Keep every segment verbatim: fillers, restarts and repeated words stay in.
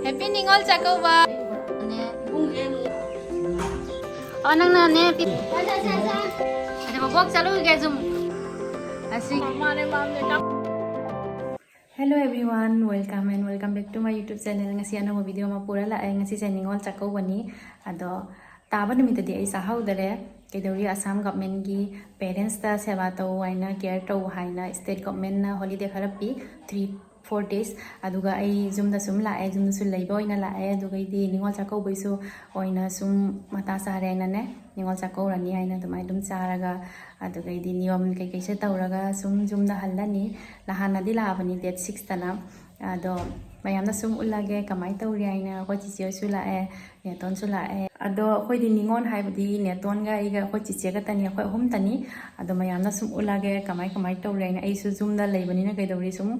Happy Ningol Chakkouba. ꯑꯣ, ꯅꯪꯅꯅꯦ, ꯄꯤ-, ꯑꯗ ꯕꯣꯕꯣꯛ ꯆꯠꯂꯨꯒꯦ ꯁꯨꯝ꯫ ꯑꯁꯤ꯫ Hello everyone, welcome and welcome back to my YouTube channel. ꯉꯁꯤ ꯑꯅꯧꯕ video ꯑꯃ ꯄꯨꯔ ꯂꯥꯛꯑꯦ꯫ ꯉꯁꯤꯁꯦ ꯅꯤꯉꯣꯜ ꯆꯥꯛꯀꯧꯕꯅꯤ꯫ ꯑꯗꯣ ꯇꯥꯕ ꯅꯨꯃꯤꯠꯇꯗꯤ ꯑꯩ ꯆꯥꯍꯧꯗꯔꯦ꯫ ꯀꯩꯗꯧꯔꯤ, ꯑꯁꯥꯝ governmentꯀꯤ parentsꯇ ꯁꯦꯕꯥ ꯇꯧ ꯍꯥꯏꯅ, care ꯇꯧ ꯍꯥꯏꯅ state governmentꯅ holiday ꯈꯔ ꯄꯤ, three four days꯫ ꯑꯗꯨꯒ ꯑꯩ ꯌꯨꯝꯗ ꯁꯨꯝ ꯂꯥꯛꯑꯦ, ꯌꯨꯝꯗꯁꯨ ꯂꯩꯕ ꯑꯣꯏꯅ ꯂꯥꯛꯑꯦ꯫ ꯑꯗꯨꯒꯩꯗꯤ ꯅꯤꯉꯣꯜ ꯆꯥꯛꯀꯧꯕꯩꯁꯨ ꯑꯣꯏꯅ ꯁꯨꯝ ꯃꯇꯥ ꯆꯥꯔꯦ ꯍꯥꯏꯅꯅꯦ, ꯅꯤꯉꯣꯜ ꯆꯥꯛꯀꯧꯔꯅꯤ ꯍꯥꯏꯅ ꯑꯗꯨꯃꯥꯏꯅ ꯑꯗꯨꯝ ꯆꯥꯔꯒ, ꯑꯗꯨꯒꯩꯗꯤ ꯅꯤꯌꯣꯝ ꯀꯩꯀꯩꯁꯦ ꯇꯧꯔꯒ ꯁꯨꯝ ꯌꯨꯝꯗ ꯍꯜꯂꯅꯤ꯫ ꯅꯍꯥꯟꯅꯗꯤ ꯂꯥꯛꯑꯕꯅꯤ, date sixꯇꯅ꯫ ꯑꯗꯣ ꯃꯌꯥꯝꯗ ꯁꯨꯝ ꯎꯠꯂꯒꯦ ꯀꯃꯥꯏꯅ ꯇꯧꯔꯤ ꯍꯥꯏꯅ꯫ ꯑꯩꯈꯣꯏ ꯆꯤꯆꯦ ꯍꯣꯏꯁꯨ ꯂꯥꯛꯑꯦ, ꯅꯦꯇꯣꯟꯁꯨ ꯂꯥꯛꯑꯦ꯫ ꯑꯗꯣ ꯑꯩꯈꯣꯏꯗꯤ ꯅꯤꯉꯣꯜ ꯍꯥꯏꯕꯗꯤ ꯅꯦꯇꯣꯟꯒ ꯑꯩꯒ ꯑꯩꯈꯣꯏ ꯆꯤꯆꯦ ꯈꯛꯇꯅꯤ, ꯑꯩꯈꯣꯏ ꯑꯍꯨꯝꯇꯅꯤ꯫ ꯑꯗꯣ ꯃꯌꯥꯝꯅ ꯁꯨꯝ ꯎꯠꯂꯒꯦ ꯀꯃꯥꯏ ꯀꯃꯥꯏ ꯇꯧꯔꯤ ꯍꯥꯏꯅ꯫ ꯑꯩꯁꯨ ꯌꯨꯝꯗ ꯂꯩꯕꯅꯤꯅ ꯀꯩꯗꯧꯔꯤ, ꯁꯨꯝ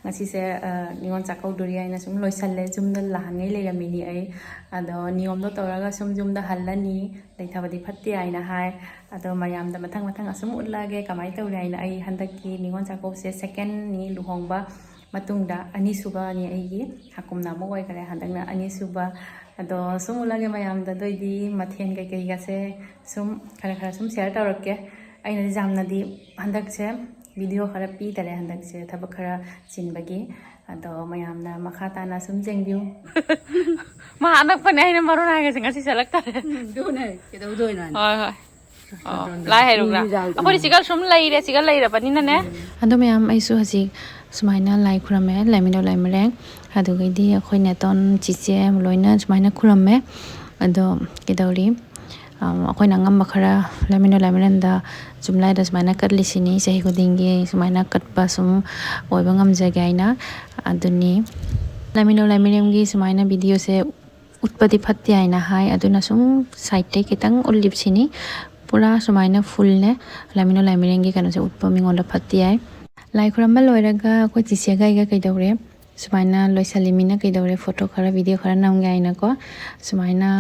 ꯉꯁꯤꯁꯦ, ꯑ, ꯅꯤꯉꯣꯜ ꯆꯥꯛꯀꯧꯗꯣꯔꯤ ꯍꯥꯏꯅ ꯁꯨꯝ ꯂꯣꯏꯁꯜꯂꯦ꯫ ꯌꯨꯝꯗ ꯅꯍꯥꯟꯉꯩ ꯂꯩꯔꯝꯃꯤꯅꯤ ꯑꯩ꯫ ꯑꯗꯣ ꯅꯤꯌꯣꯝꯗꯣ ꯇꯧꯔꯒ ꯁꯨꯝ ꯌꯨꯝꯗ ꯍꯜꯂꯅꯤ, ꯂꯩꯊꯕꯗꯤ ꯐꯠꯇꯦ ꯍꯥꯏꯅ ꯍꯥꯏ꯫ ꯑꯗꯣ ꯃꯌꯥꯝꯗ ꯃꯊꯪ ꯃꯊꯪ ꯑꯁꯨꯝ ꯎꯠꯂꯛꯑꯒꯦ ꯀꯃꯥꯏ ꯇꯧꯔꯤ ꯍꯥꯏꯅ꯫ ꯑꯩ ꯍꯟꯗꯛꯀꯤ ꯅꯤꯉꯣꯜ ꯆꯥꯛꯀꯧꯕꯁꯦ secondꯅꯤ, ꯂꯨꯍꯣꯡꯕ ꯃꯇꯨꯡꯗ ꯑꯅꯤꯁꯨꯕꯅꯤ ꯑꯩꯒꯤ꯫ ꯍꯥꯀꯨꯝꯅ ꯑꯃꯨꯛ ꯑꯣꯏꯈꯔꯦ, ꯍꯟꯗꯛꯅ ꯑꯅꯤꯁꯨꯕ꯫ ꯑꯗꯣ ꯁꯨꯝ ꯎꯠꯂꯒꯦ ꯃꯌꯥꯝꯗ꯫ ꯑꯗꯨ ꯑꯣꯏꯗꯤ ꯃꯊꯦꯜ ꯀꯩꯀꯩꯒꯁꯦ ꯁꯨꯝ ꯈꯔ ꯈꯔ ꯁꯨꯝ share ꯇꯧꯔꯛꯀꯦ꯫ ꯑꯩꯅꯗꯤ ꯌꯥꯝꯅꯗꯤ ꯍꯟꯗꯛꯁꯦ video ꯈꯔ ꯄꯤꯗꯔꯦ, ꯍꯟꯗꯛꯁꯦ ꯊꯕꯛ ꯈꯔ ꯆꯤꯟꯕꯒꯤ꯫ ꯑꯗꯣ ꯃꯌꯥꯝꯅ ꯃꯈꯥ ꯇꯥꯅ ꯁꯨꯝ ꯌꯦꯡꯕꯤꯌꯨ꯫ ꯃꯥ ꯑꯅꯛꯄꯅꯦ, ꯑꯩꯅ ꯃꯔꯣꯟ ꯍꯥꯏꯒꯁꯦ ꯉꯁꯤ ꯆꯠꯂꯛꯇꯔꯦ꯫ ꯎꯝ, ꯑꯗꯨꯅꯦ, ꯀꯩꯗꯧꯗꯣꯏꯅꯣ ꯍꯥꯏꯅ꯫ ꯍꯣꯏ, ꯍꯣꯏ꯫ ꯑꯣ, ꯂꯥꯏ ꯍꯩꯔꯨꯛꯂꯥ? ꯃꯤꯁꯨ ꯌꯥꯎꯗꯕꯅꯤꯅ꯫ ꯑꯩꯈꯣꯏꯗꯤ ꯁꯤꯒ ꯁꯨꯝ ꯂꯩꯔꯦ, ꯁꯤꯒ ꯂꯩꯔꯕꯅꯤꯅꯅꯦ꯫ ꯑꯗꯣ ꯃꯌꯥꯝ, ꯑꯩꯁꯨ ꯍꯧꯖꯤꯛ ꯁꯨꯃꯥꯏꯅ ꯂꯥꯏ ꯈꯨꯔꯝꯃꯦ, ꯂꯥꯏꯃꯤꯅꯣ ꯂꯥꯏꯃꯔꯦꯡ꯫ ꯑꯗꯨꯒꯩꯗꯤ ꯑꯩꯈꯣꯏ ꯅꯦꯇꯣꯟ ꯆꯤꯆꯦ ꯂꯣꯏꯅ ꯁꯨꯃꯥꯏꯅ ꯈꯨꯔꯝꯃꯦ꯫ ꯑꯗꯣ ꯀꯩꯗꯧꯔꯤ? ꯑꯝ, ꯑꯩꯈꯣꯏꯅ ꯑꯉꯝꯕ ꯈꯔ ꯂꯥꯏꯃꯤꯅꯣ ꯂꯥꯏꯃꯔꯦꯟꯗ ꯌꯨꯝꯂꯥꯏꯗ ꯁꯨꯃꯥꯏꯅ ꯀꯠꯂꯤꯁꯤꯅꯤ, ꯆꯍꯤ ꯈꯨꯗꯤꯡꯒꯤ ꯁꯨꯃꯥꯏꯅ ꯀꯠꯄ ꯁꯨꯝ ꯑꯣꯏꯕ ꯉꯝꯖꯒꯦ ꯍꯥꯏꯅ꯫ ꯑꯗꯨꯅꯤ ꯂꯥꯏꯃꯤꯅꯣ ꯂꯥꯏꯃꯔꯦꯟꯒꯤ ꯁꯨꯃꯥꯏꯅ videoꯁꯦ ꯎꯠꯄꯗꯤ ꯐꯠꯇꯦ ꯍꯥꯏꯅ ꯍꯥꯏ, ꯑꯗꯨꯅ ꯁꯨꯝ sideꯇꯩ ꯈꯤꯇꯪ ꯎꯠꯂꯤꯕꯁꯤꯅꯤ꯫ ꯄꯨꯔꯥ ꯁꯨꯃꯥꯏꯅ fullꯅꯦ ꯂꯥꯏꯃꯤꯅꯣ ꯂꯥꯏꯃꯔꯦꯟꯒꯤ ꯀꯩꯅꯣꯁꯦ ꯎꯠꯄ ꯃꯤꯉꯣꯟꯗ ꯐꯠꯇꯦ ꯍꯥꯏ꯫ ꯂꯥꯏ ꯈꯨꯔꯝꯕ ꯂꯣꯏꯔꯒ ꯑꯩꯈꯣꯏ ꯆꯤꯆꯦꯒ ꯑꯩꯒ ꯀꯩꯗꯧꯔꯦ, ꯁꯨꯃꯥꯏꯅ ꯂꯣꯏꯁꯜꯂꯤꯃꯤꯅ ꯀꯩꯗꯧꯔꯦ, photo ꯈꯔ video ꯈꯔ ꯅꯝꯒꯦ ꯍꯥꯏꯅꯀꯣ꯫ ꯁꯨꯃꯥꯏꯅ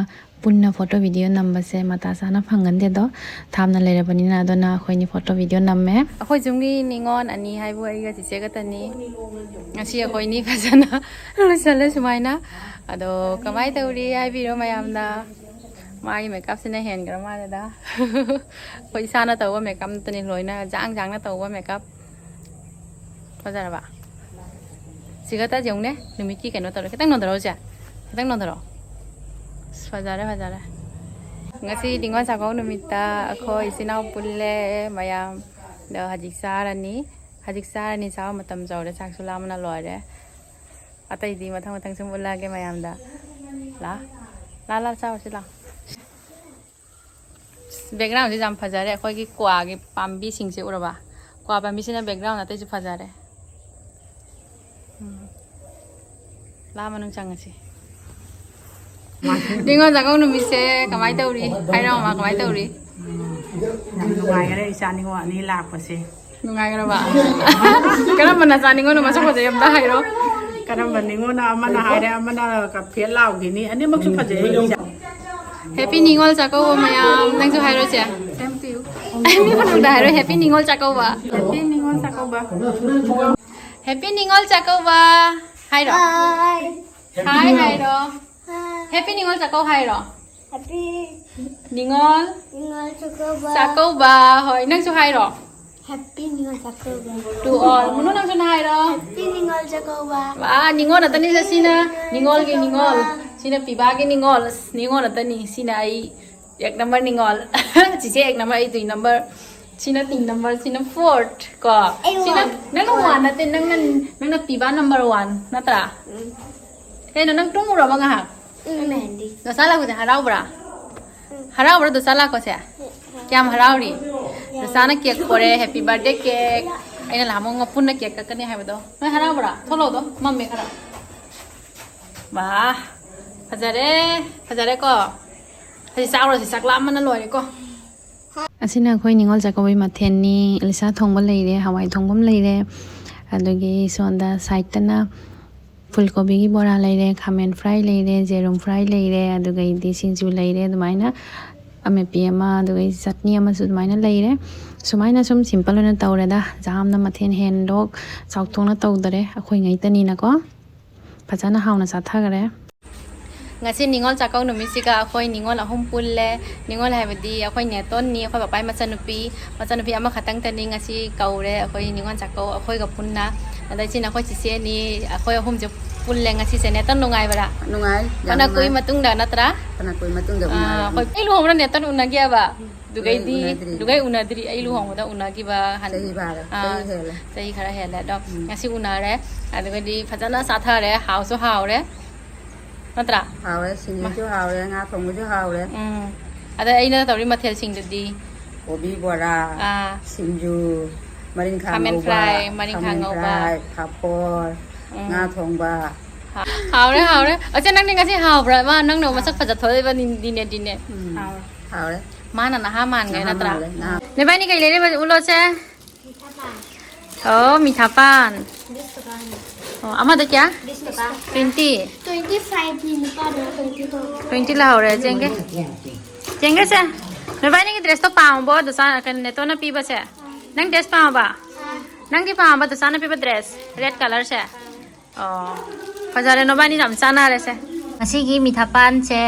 ꯄꯨꯟꯅ ꯐꯣꯇꯣ ꯚꯤꯗꯤꯑꯣ ꯅꯝꯕꯁꯦ ꯃꯇꯥ ꯆꯥꯅ ꯐꯪꯒꯟꯗꯦꯗꯣ, ꯊꯥꯞꯅ ꯂꯩꯔꯕꯅꯤꯅ꯫ ꯑꯗꯨꯅ ꯑꯩꯈꯣꯏꯅꯤ ꯐꯣꯇꯣ ꯚꯤꯗꯤꯑꯣ ꯅꯝꯃꯦ꯫ ꯑꯩꯈꯣꯏ ꯌꯨꯝꯒꯤ ꯅꯤꯉꯣꯜ ꯑꯅꯤ ꯍꯥꯏꯕꯨ ꯑꯩꯒ ꯆꯤꯆꯦ ꯈꯛꯇꯅꯤ꯫ ꯉꯁꯤ ꯑꯩꯈꯣꯏꯅꯤ ꯐꯖꯅ ꯂꯣꯏꯁꯜꯂꯦ ꯁꯨꯃꯥꯏꯅ꯫ ꯑꯗꯣ ꯀꯃꯥꯏꯅ ꯇꯧꯔꯤ ꯍꯥꯏꯕꯤꯔꯣ ꯃꯌꯥꯝꯅ꯫ ꯃꯥꯒꯤ ꯃꯦꯀꯞꯁꯤꯅ ꯍꯦꯟꯈ꯭ꯔ ꯃꯥꯜꯂꯦꯗ꯫ ꯑꯩꯈꯣꯏ ꯏꯁꯥꯅ ꯇꯧꯕ ꯃꯦꯀꯞ ꯅꯠꯇꯅꯤ, ꯂꯣꯏꯅ ꯖꯥꯡ ꯖꯥꯡꯅ ꯇꯧꯕ ꯃꯦꯀꯞ꯫ ꯐꯖꯔꯕ? ꯁꯤꯒ ꯇꯥꯁꯦ ꯌꯦꯡꯉꯨꯅꯦ, ꯅꯨꯃꯤꯠꯀꯤ ꯀꯩꯅꯣ ꯇꯧꯔꯦ꯫ ꯈꯤꯇꯪ ꯅꯣꯟꯊꯔꯛꯑꯣ ꯁꯦ, ꯈꯤꯇꯪ ꯅꯣꯟꯊꯔꯛꯑꯣ꯫ ꯑꯁ, ꯐꯖꯔꯦ, ꯐꯖꯔꯦ꯫ ꯉꯁꯤ ꯅꯤꯉꯣꯜ ꯆꯥꯛꯀꯧ ꯅꯨꯃꯤꯠꯇ ꯑꯩꯈꯣꯏ ꯏꯆꯤꯟ ꯏꯅꯥꯎ ꯄꯨꯜꯂꯦ ꯃꯌꯥꯝ꯫ ꯑꯗꯣ ꯍꯧꯖꯤꯛ ꯆꯥꯔꯅꯤ꯫ ꯍꯧꯖꯤꯛ ꯆꯥꯔꯅꯤ, ꯆꯥꯕ ꯃꯇꯝ ꯌꯧꯔꯦ, ꯆꯥꯛꯁꯨ ꯂꯥꯝꯕꯅ ꯂꯣꯏꯔꯦ꯫ ꯑꯇꯩꯗꯤ ꯃꯊꯪ ꯃꯊꯪ ꯁꯨꯝ ꯎꯠꯂꯛꯑꯒꯦ ꯃꯌꯥꯝꯗ꯫ ꯂꯥ, ꯂꯥ, ꯂꯥ, ꯆꯥꯔꯨꯁꯤ ꯂꯥ꯫ ꯕꯦꯛꯒ꯭ꯔꯥꯎꯟꯁꯦ ꯌꯥꯝ ꯐꯖꯔꯦ, ꯑꯩꯈꯣꯏꯒꯤ ꯀ꯭ꯋꯥꯒꯤ ꯄꯥꯝꯕꯤꯁꯤꯡꯁꯦ ꯎꯔꯕ? ꯀ꯭ꯋꯥ ꯄꯥꯝꯕꯤꯁꯤꯅ ꯕꯦꯛꯒ꯭ꯔꯥꯎꯟ ꯑꯇꯩꯁꯨ ꯐꯖꯔꯦ꯫ ꯎꯝ꯫ ꯂꯥ ꯃꯅꯨꯡ ꯆꯪꯉꯁꯤ꯫ ꯅꯤꯉꯣꯜ ꯆꯥꯛꯀꯧ ꯅꯨꯃꯤꯠꯁꯦ ꯀꯃꯥꯏꯅ ꯇꯧꯔꯤ? ꯍꯥꯏꯔꯛꯑꯣ ꯃꯥ, ꯀꯃꯥꯏꯅ ꯇꯧꯔꯤ? ꯌꯥꯝ ꯅꯨꯡꯉꯥꯏꯈꯔꯦ ꯏꯆꯥ ꯅꯤꯉꯣꯜ ꯑꯅꯤ ꯂꯥꯛꯄꯁꯦ꯫ ꯅꯨꯡꯉꯥꯏꯈ꯭ꯔꯕ? ꯀꯔꯝꯕ ꯅꯆꯥ ꯅꯤꯉꯣꯜꯅꯣ ꯃꯁꯛ ꯐꯖꯩ ꯑꯝꯇ ꯍꯥꯏꯔꯣ꯫ ꯀꯔꯝꯕ ꯅꯤꯉꯣꯜꯅꯣ? ꯑꯃꯅ ꯍꯥꯏꯔꯦ, ꯑꯃꯅ ꯐꯦꯠ ꯂꯥꯎꯈꯤꯅꯤ꯫ ꯑꯅꯤꯃꯛꯁꯨ ꯐꯖꯩ ꯏꯆꯥ꯫ ꯍꯦꯄꯤ ꯅꯤꯉꯣꯜ ꯆꯥꯛꯀꯧꯕ ꯃꯌꯥꯝ꯫ ꯅꯪꯁꯨ ꯍꯥꯏꯔꯣ ꯆꯦ꯫ ꯁꯦꯝ ꯇꯨ ꯌꯨ꯫ ꯃꯤ ꯃꯅꯨꯡꯗ ꯍꯥꯏꯔꯣ, happy Ningol Chakkouba. Happy Ningol Chakkouba. Happy Ningol Chakkouba ꯍꯥꯏꯔꯣ꯫ ꯍꯥꯏ꯫ ꯍꯥꯏ ꯍꯥꯏꯔꯣ꯫ ꯍꯥꯏ꯫ ꯍꯦꯄꯤ ꯅꯤꯉꯣꯜ ꯆꯥꯛꯀꯧ ꯍꯥꯏꯔꯣ꯫ ꯍꯦꯄꯤ ꯅꯤꯉꯣꯜ ꯅꯤꯉꯣꯜ ꯆꯥꯛꯀꯧꯕ꯫ ꯆꯥꯛꯀꯧꯕ꯫ ꯍꯣꯏ, ꯅꯪꯁꯨ ꯍꯥꯏꯔꯣ꯫ Happy Ningol Chakkouba. To all. ꯃꯨꯅꯨ, ꯅꯪꯁꯨ ꯍꯥꯏꯔꯣ꯫ ꯍꯦꯄꯤ ꯅꯤꯉꯣꯜ ꯆꯥꯛꯀꯧꯕ꯫ ꯋꯥ, ꯅꯤꯉꯣꯜ ꯉꯥꯛꯇꯅꯤ ꯁꯤꯅ꯫ ꯍꯦꯄꯤ ꯅꯤꯉꯣꯜꯒꯤ ꯅꯤꯉꯣꯜ ꯅꯤꯉꯣꯜ꯫ ꯆꯥꯛꯀꯧꯕ꯫ ꯁꯤꯅ ꯄꯤꯕꯥꯒꯤ ꯅꯤꯉꯣꯜ꯫ ꯑꯁ, ꯅꯤꯉꯣꯜ ꯉꯥꯛꯇꯅꯤ꯫ ꯁꯤꯅ ꯑꯩ ꯑꯦꯛ ꯅꯝꯕꯔ ꯅꯤꯉꯣꯜ꯫ ꯆꯤꯆꯦ ꯑꯦꯛ ꯅꯝꯕꯔ, ꯑꯩ ꯇꯨ ꯅꯝꯕꯔ꯫ ꯁꯤꯅ ꯇꯨ ꯅꯝꯕꯔ, ꯁꯤꯅ ꯐꯣꯔꯠ ꯀꯣ꯫ ꯑꯩ ꯁꯤꯅ ꯋꯥꯟ꯫ ꯅꯪꯅ ꯋꯥꯟ ꯅꯠꯇꯦ, ꯅꯪꯅ, ꯅꯪꯅ ꯄꯤꯕꯥ ꯅꯝꯕꯔ ꯋꯥꯟ ꯅꯠꯇ꯭ꯔꯥ? ꯎꯝ꯫ ꯀꯩꯅꯣ, ꯅꯪ ꯇꯨꯝꯃꯨꯔꯕ ꯉꯥꯏꯍꯥꯛ? ꯎꯝ, ꯃꯦꯟꯗꯤ꯫ ꯅꯆꯥ ꯂꯥꯛꯄꯁꯦ ꯍꯔꯥꯎꯕ꯭ꯔꯥ? ꯎꯝ꯫ ꯍꯔꯥꯎꯕ꯭ꯔꯥ ꯗꯣꯁꯥ ꯂꯥꯛꯄꯁꯦ? ꯎꯝ꯫ ꯀꯌꯥꯝ ꯍꯔꯥꯎꯔꯤ? ꯌꯥꯝ꯫ ꯗꯣꯁꯥꯅ ꯀꯦꯛ ꯄꯣꯔꯛꯑꯦ, ꯍꯦꯄꯤ ꯕꯥꯔꯗꯦ ꯀꯦꯛ꯫ ꯑꯩꯅ ꯅꯍꯥꯟꯃꯨꯛ ꯃꯄꯨꯟꯅ ꯀꯦꯛ ꯀꯛꯀꯅꯤ ꯍꯥꯏꯕꯗꯣ꯫ ꯅꯣꯏ ꯍꯔꯥꯎꯕ꯭ꯔꯥ? ꯊꯣꯛꯂꯛꯑꯣꯗꯣ, ꯃꯝꯃꯦ ꯈꯔ꯫ ꯋꯥ, ꯐꯖꯔꯦ, ꯐꯖꯔꯦꯀꯣ? ꯍꯧꯖꯤꯛ ꯆꯥꯎꯔꯁꯤ, ꯆꯥꯛ ꯂꯥꯝꯕꯅ ꯂꯣꯏꯔꯦꯀꯣ꯫ ꯑꯁꯤꯅ ꯑꯩꯈꯣꯏ ꯅꯤꯉꯣꯜ ꯆꯥꯛꯀꯧꯕꯒꯤ ꯃꯊꯦꯜꯅꯤ꯫ ꯏꯂꯤꯁꯥ ꯊꯣꯡꯕ ꯂꯩꯔꯦ, ꯍꯋꯥꯏ ꯊꯣꯡꯕ ꯑꯃ ꯂꯩꯔꯦ, ꯑꯗꯨꯒꯤ ꯁꯣꯝꯗ ꯁꯥꯏꯠꯇꯅ ꯐꯨꯜ ꯀꯣꯕꯤꯒꯤ ꯕꯣꯔꯥ ꯂꯩꯔꯦ, ꯈꯥꯃꯦꯟ ꯐ꯭ꯔꯥꯏ ꯂꯩꯔꯦ, ꯖꯦꯔꯨꯝ ꯐ꯭ꯔꯥꯏ ꯂꯩꯔꯦ, ꯑꯗꯨꯒꯩꯗꯤ ꯁꯤꯡꯖꯨ ꯂꯩꯔꯦ, ꯑꯗꯨꯃꯥꯏꯅ ꯑꯃꯦꯠꯄꯤ ꯑꯃ, ꯑꯗꯨꯒ ꯆꯠꯅꯤ ꯑꯃꯁꯨ ꯑꯗꯨꯃꯥꯏꯅ ꯂꯩꯔꯦ꯫ ꯁꯨꯃꯥꯏꯅ ꯁꯨꯝ ꯁꯤꯝꯄꯜ ꯑꯣꯏꯅ ꯇꯧꯔꯦꯗ, ꯌꯥꯝꯅ ꯃꯊꯦꯜ ꯍꯦꯟꯗꯣꯛ ꯆꯥꯎꯊꯣꯛꯅ ꯇꯧꯗꯔꯦ, ꯑꯩꯈꯣꯏ ꯉꯩꯇꯅꯤꯅꯀꯣ꯫ ꯐꯖꯅ ꯍꯥꯎꯅ ꯆꯥꯊꯈꯔꯦ꯫ ꯉꯁꯤ ꯅꯤꯉꯣꯜ ꯆꯥꯛꯀꯧ ꯅꯨꯃꯤꯠꯁꯤꯒ ꯑꯩꯈꯣꯏ ꯅꯤꯉꯣꯜ ꯑꯍꯨꯝ ꯄꯨꯜꯂꯦ꯫ ꯅꯤꯉꯣꯜ ꯍꯥꯏꯕꯗꯤ ꯑꯩꯈꯣꯏ ꯅꯦꯇꯣꯟꯅꯤ, ꯑꯩꯈꯣꯏ ꯄꯄꯥꯏ ꯃꯆꯟꯅꯨꯄꯤ, ꯃꯆꯟꯅꯨꯄꯤ ꯑꯃꯈꯛꯇꯪꯇꯅꯤ ꯉꯁꯤ ꯀꯧꯔꯦ ꯑꯩꯈꯣꯏ ꯅꯤꯉꯣꯜ ꯆꯥꯛꯀꯧ ꯑꯩꯈꯣꯏꯒ ꯄꯨꯟꯅ꯫ ꯑꯗ ꯏꯆꯤꯟ ꯑꯩꯈꯣꯏ ꯆꯤꯆꯦꯅꯤ, ꯑꯩꯈꯣꯏ ꯑꯍꯨꯝꯁꯦ ꯄꯨꯜꯂꯦ ꯉꯁꯤꯁꯦ꯫ ꯅꯦꯇꯣꯟ ꯅꯨꯡꯉꯥꯏꯕ꯭ꯔꯥ? ꯅꯨꯡꯉꯥꯏ, ꯌꯥꯝ ꯐꯅ ꯀꯨꯏ ꯅꯨꯡꯉꯥꯏ꯫ ꯃꯇꯨꯡꯗ ꯅꯠꯇ꯭ꯔꯥ? ꯐꯅ ꯀꯨꯏ ꯃꯇꯨꯡꯗ ꯑꯥ, ꯎꯅꯔꯦ꯫ ꯑꯩꯈꯣꯏ ꯑꯩ ꯂꯨꯍꯣꯡꯕꯗ ꯅꯦꯇꯣꯟ ꯎꯅꯈꯤꯑꯕ꯫ ꯑꯗꯨꯒꯩꯗꯤ, ꯎꯅꯗ꯭ꯔꯤ꯫ ꯑꯗꯨꯒꯩ ꯎꯅꯗ꯭ꯔꯤ꯫ ꯑꯩ ꯂꯨꯍꯣꯡꯕꯗ ꯎꯅꯈꯤꯕ ꯍꯟ-, ꯆꯍꯤ ꯐꯥꯔꯦ, ꯑꯥ, ꯆꯍꯤ ꯍꯦꯜꯂꯦ꯫ ꯆꯍꯤ ꯈꯔ ꯍꯦꯜꯂꯦ꯫ ꯑꯗꯣ ꯎꯝ꯫ ꯉꯁꯤ ꯎꯅꯔꯦ꯫ ꯑꯗꯨꯒꯗꯤ ꯐꯖꯅ ꯆꯥꯊꯔꯦ, ꯍꯥꯎꯁꯨ ꯍꯥꯎꯔꯦ꯫ ꯅꯠꯇ꯭ꯔꯥ? ꯍꯥꯎꯔꯦ, ꯁꯤꯡꯖꯨꯁꯨ ꯍꯥꯎꯔꯦ, ꯉꯥ ꯊꯣꯡꯕꯁꯨ ꯍꯥꯎꯔꯦ꯫ ꯎꯝ꯫ ꯑꯗ ꯑꯩꯅ ꯇꯧꯔꯤ ꯃꯊꯦꯜꯁꯤꯡꯗꯨꯗꯤ? ꯀꯣꯕꯤ ꯕꯣꯔꯥ, ꯑꯥ꯫ ꯁꯤꯡꯖꯨ, ꯃꯔꯤꯡꯈꯥ ꯈꯥꯃꯦꯟ ꯉꯧꯕ, ꯐ꯭ꯔꯥꯏ, ꯃꯔꯤꯡꯈꯥ ꯈꯥꯃꯦꯟ ꯉꯧꯕ꯫ ꯐ꯭ꯔꯥꯏ, ꯄꯥꯐꯣꯔ, ꯎꯝ꯫ ꯉꯥ ꯊꯣꯡꯕ꯫ ꯍꯥꯎꯔꯦ, ꯍꯥꯎꯔꯦ꯫ ꯑꯆꯦ, ꯅꯪꯗꯤ ꯉꯁꯤ ꯍꯥꯎꯕ꯭ꯔꯥ? ꯃꯥ, ꯅꯪꯅ ꯃꯁꯛ ꯐꯖ ꯊꯣꯛꯂꯛꯏꯕ ꯗꯤꯅꯦ, ꯗꯤꯅꯦ꯫ ꯎꯝ꯫ ꯍꯥꯎꯔꯦ꯫ ꯃꯥꯅ ꯅꯍꯥ ꯃꯥꯟꯈ꯭ꯔꯦ, ꯅꯍꯥ ꯅꯠꯇ꯭ꯔꯥ? ꯃꯥꯜꯂꯦ, ꯅꯍꯥ꯫ ꯅꯕꯥꯏꯅꯤ ꯀꯩ ꯂꯩꯔꯤꯕ? ꯎꯠꯂꯣꯁꯦ꯫ ꯑꯣ, ꯃꯤꯊꯥ ꯄꯥꯟ꯫ ꯑꯣ, ꯑꯃꯗ ꯀꯌꯥ? ꯇ꯭ꯋꯦꯟꯇꯤ꯫ ꯇ꯭ꯋꯦꯟꯇꯤ ꯐꯥꯏꯚ ꯅꯤ ꯅꯨꯄꯥꯗꯨꯅ ꯇ꯭ꯋꯦꯟꯇꯤ ꯇꯧꯔꯣ꯫ ꯇ꯭ꯋꯦꯟꯇꯤ ꯂꯧꯍꯧꯔꯦ, ꯆꯦꯡꯒꯦ꯫ ꯆꯦꯡꯒꯦꯁꯦ꯫ ꯅꯕꯥꯏꯅꯤꯒꯤ ꯗ꯭ꯔꯦꯁꯇꯣ ꯄꯥꯝꯃꯕꯣ? ꯗꯨꯁꯥ-, ꯀꯩꯅꯣ, ꯅꯦꯇꯣꯟꯅ ꯄꯤꯕꯁꯦ? ꯅꯪ ꯗ꯭ꯔꯦꯁ ꯄꯥꯝꯃꯕ? ꯅꯪꯒꯤ ꯄꯥꯝꯃꯕ ꯗꯨꯁꯥꯅ ꯄꯤꯕ ꯗ꯭ꯔꯦꯁ? ꯔꯦꯗ ꯀꯂꯔꯁꯦ? ꯑꯣ, ꯐꯖꯔꯦ, ꯅꯕꯥꯅꯤ ꯌꯥꯝ ꯆꯥꯟꯅꯔꯦꯁꯦ꯫ ꯉꯁꯤꯒꯤ ꯃꯤꯊꯥꯄꯥꯟꯁꯦ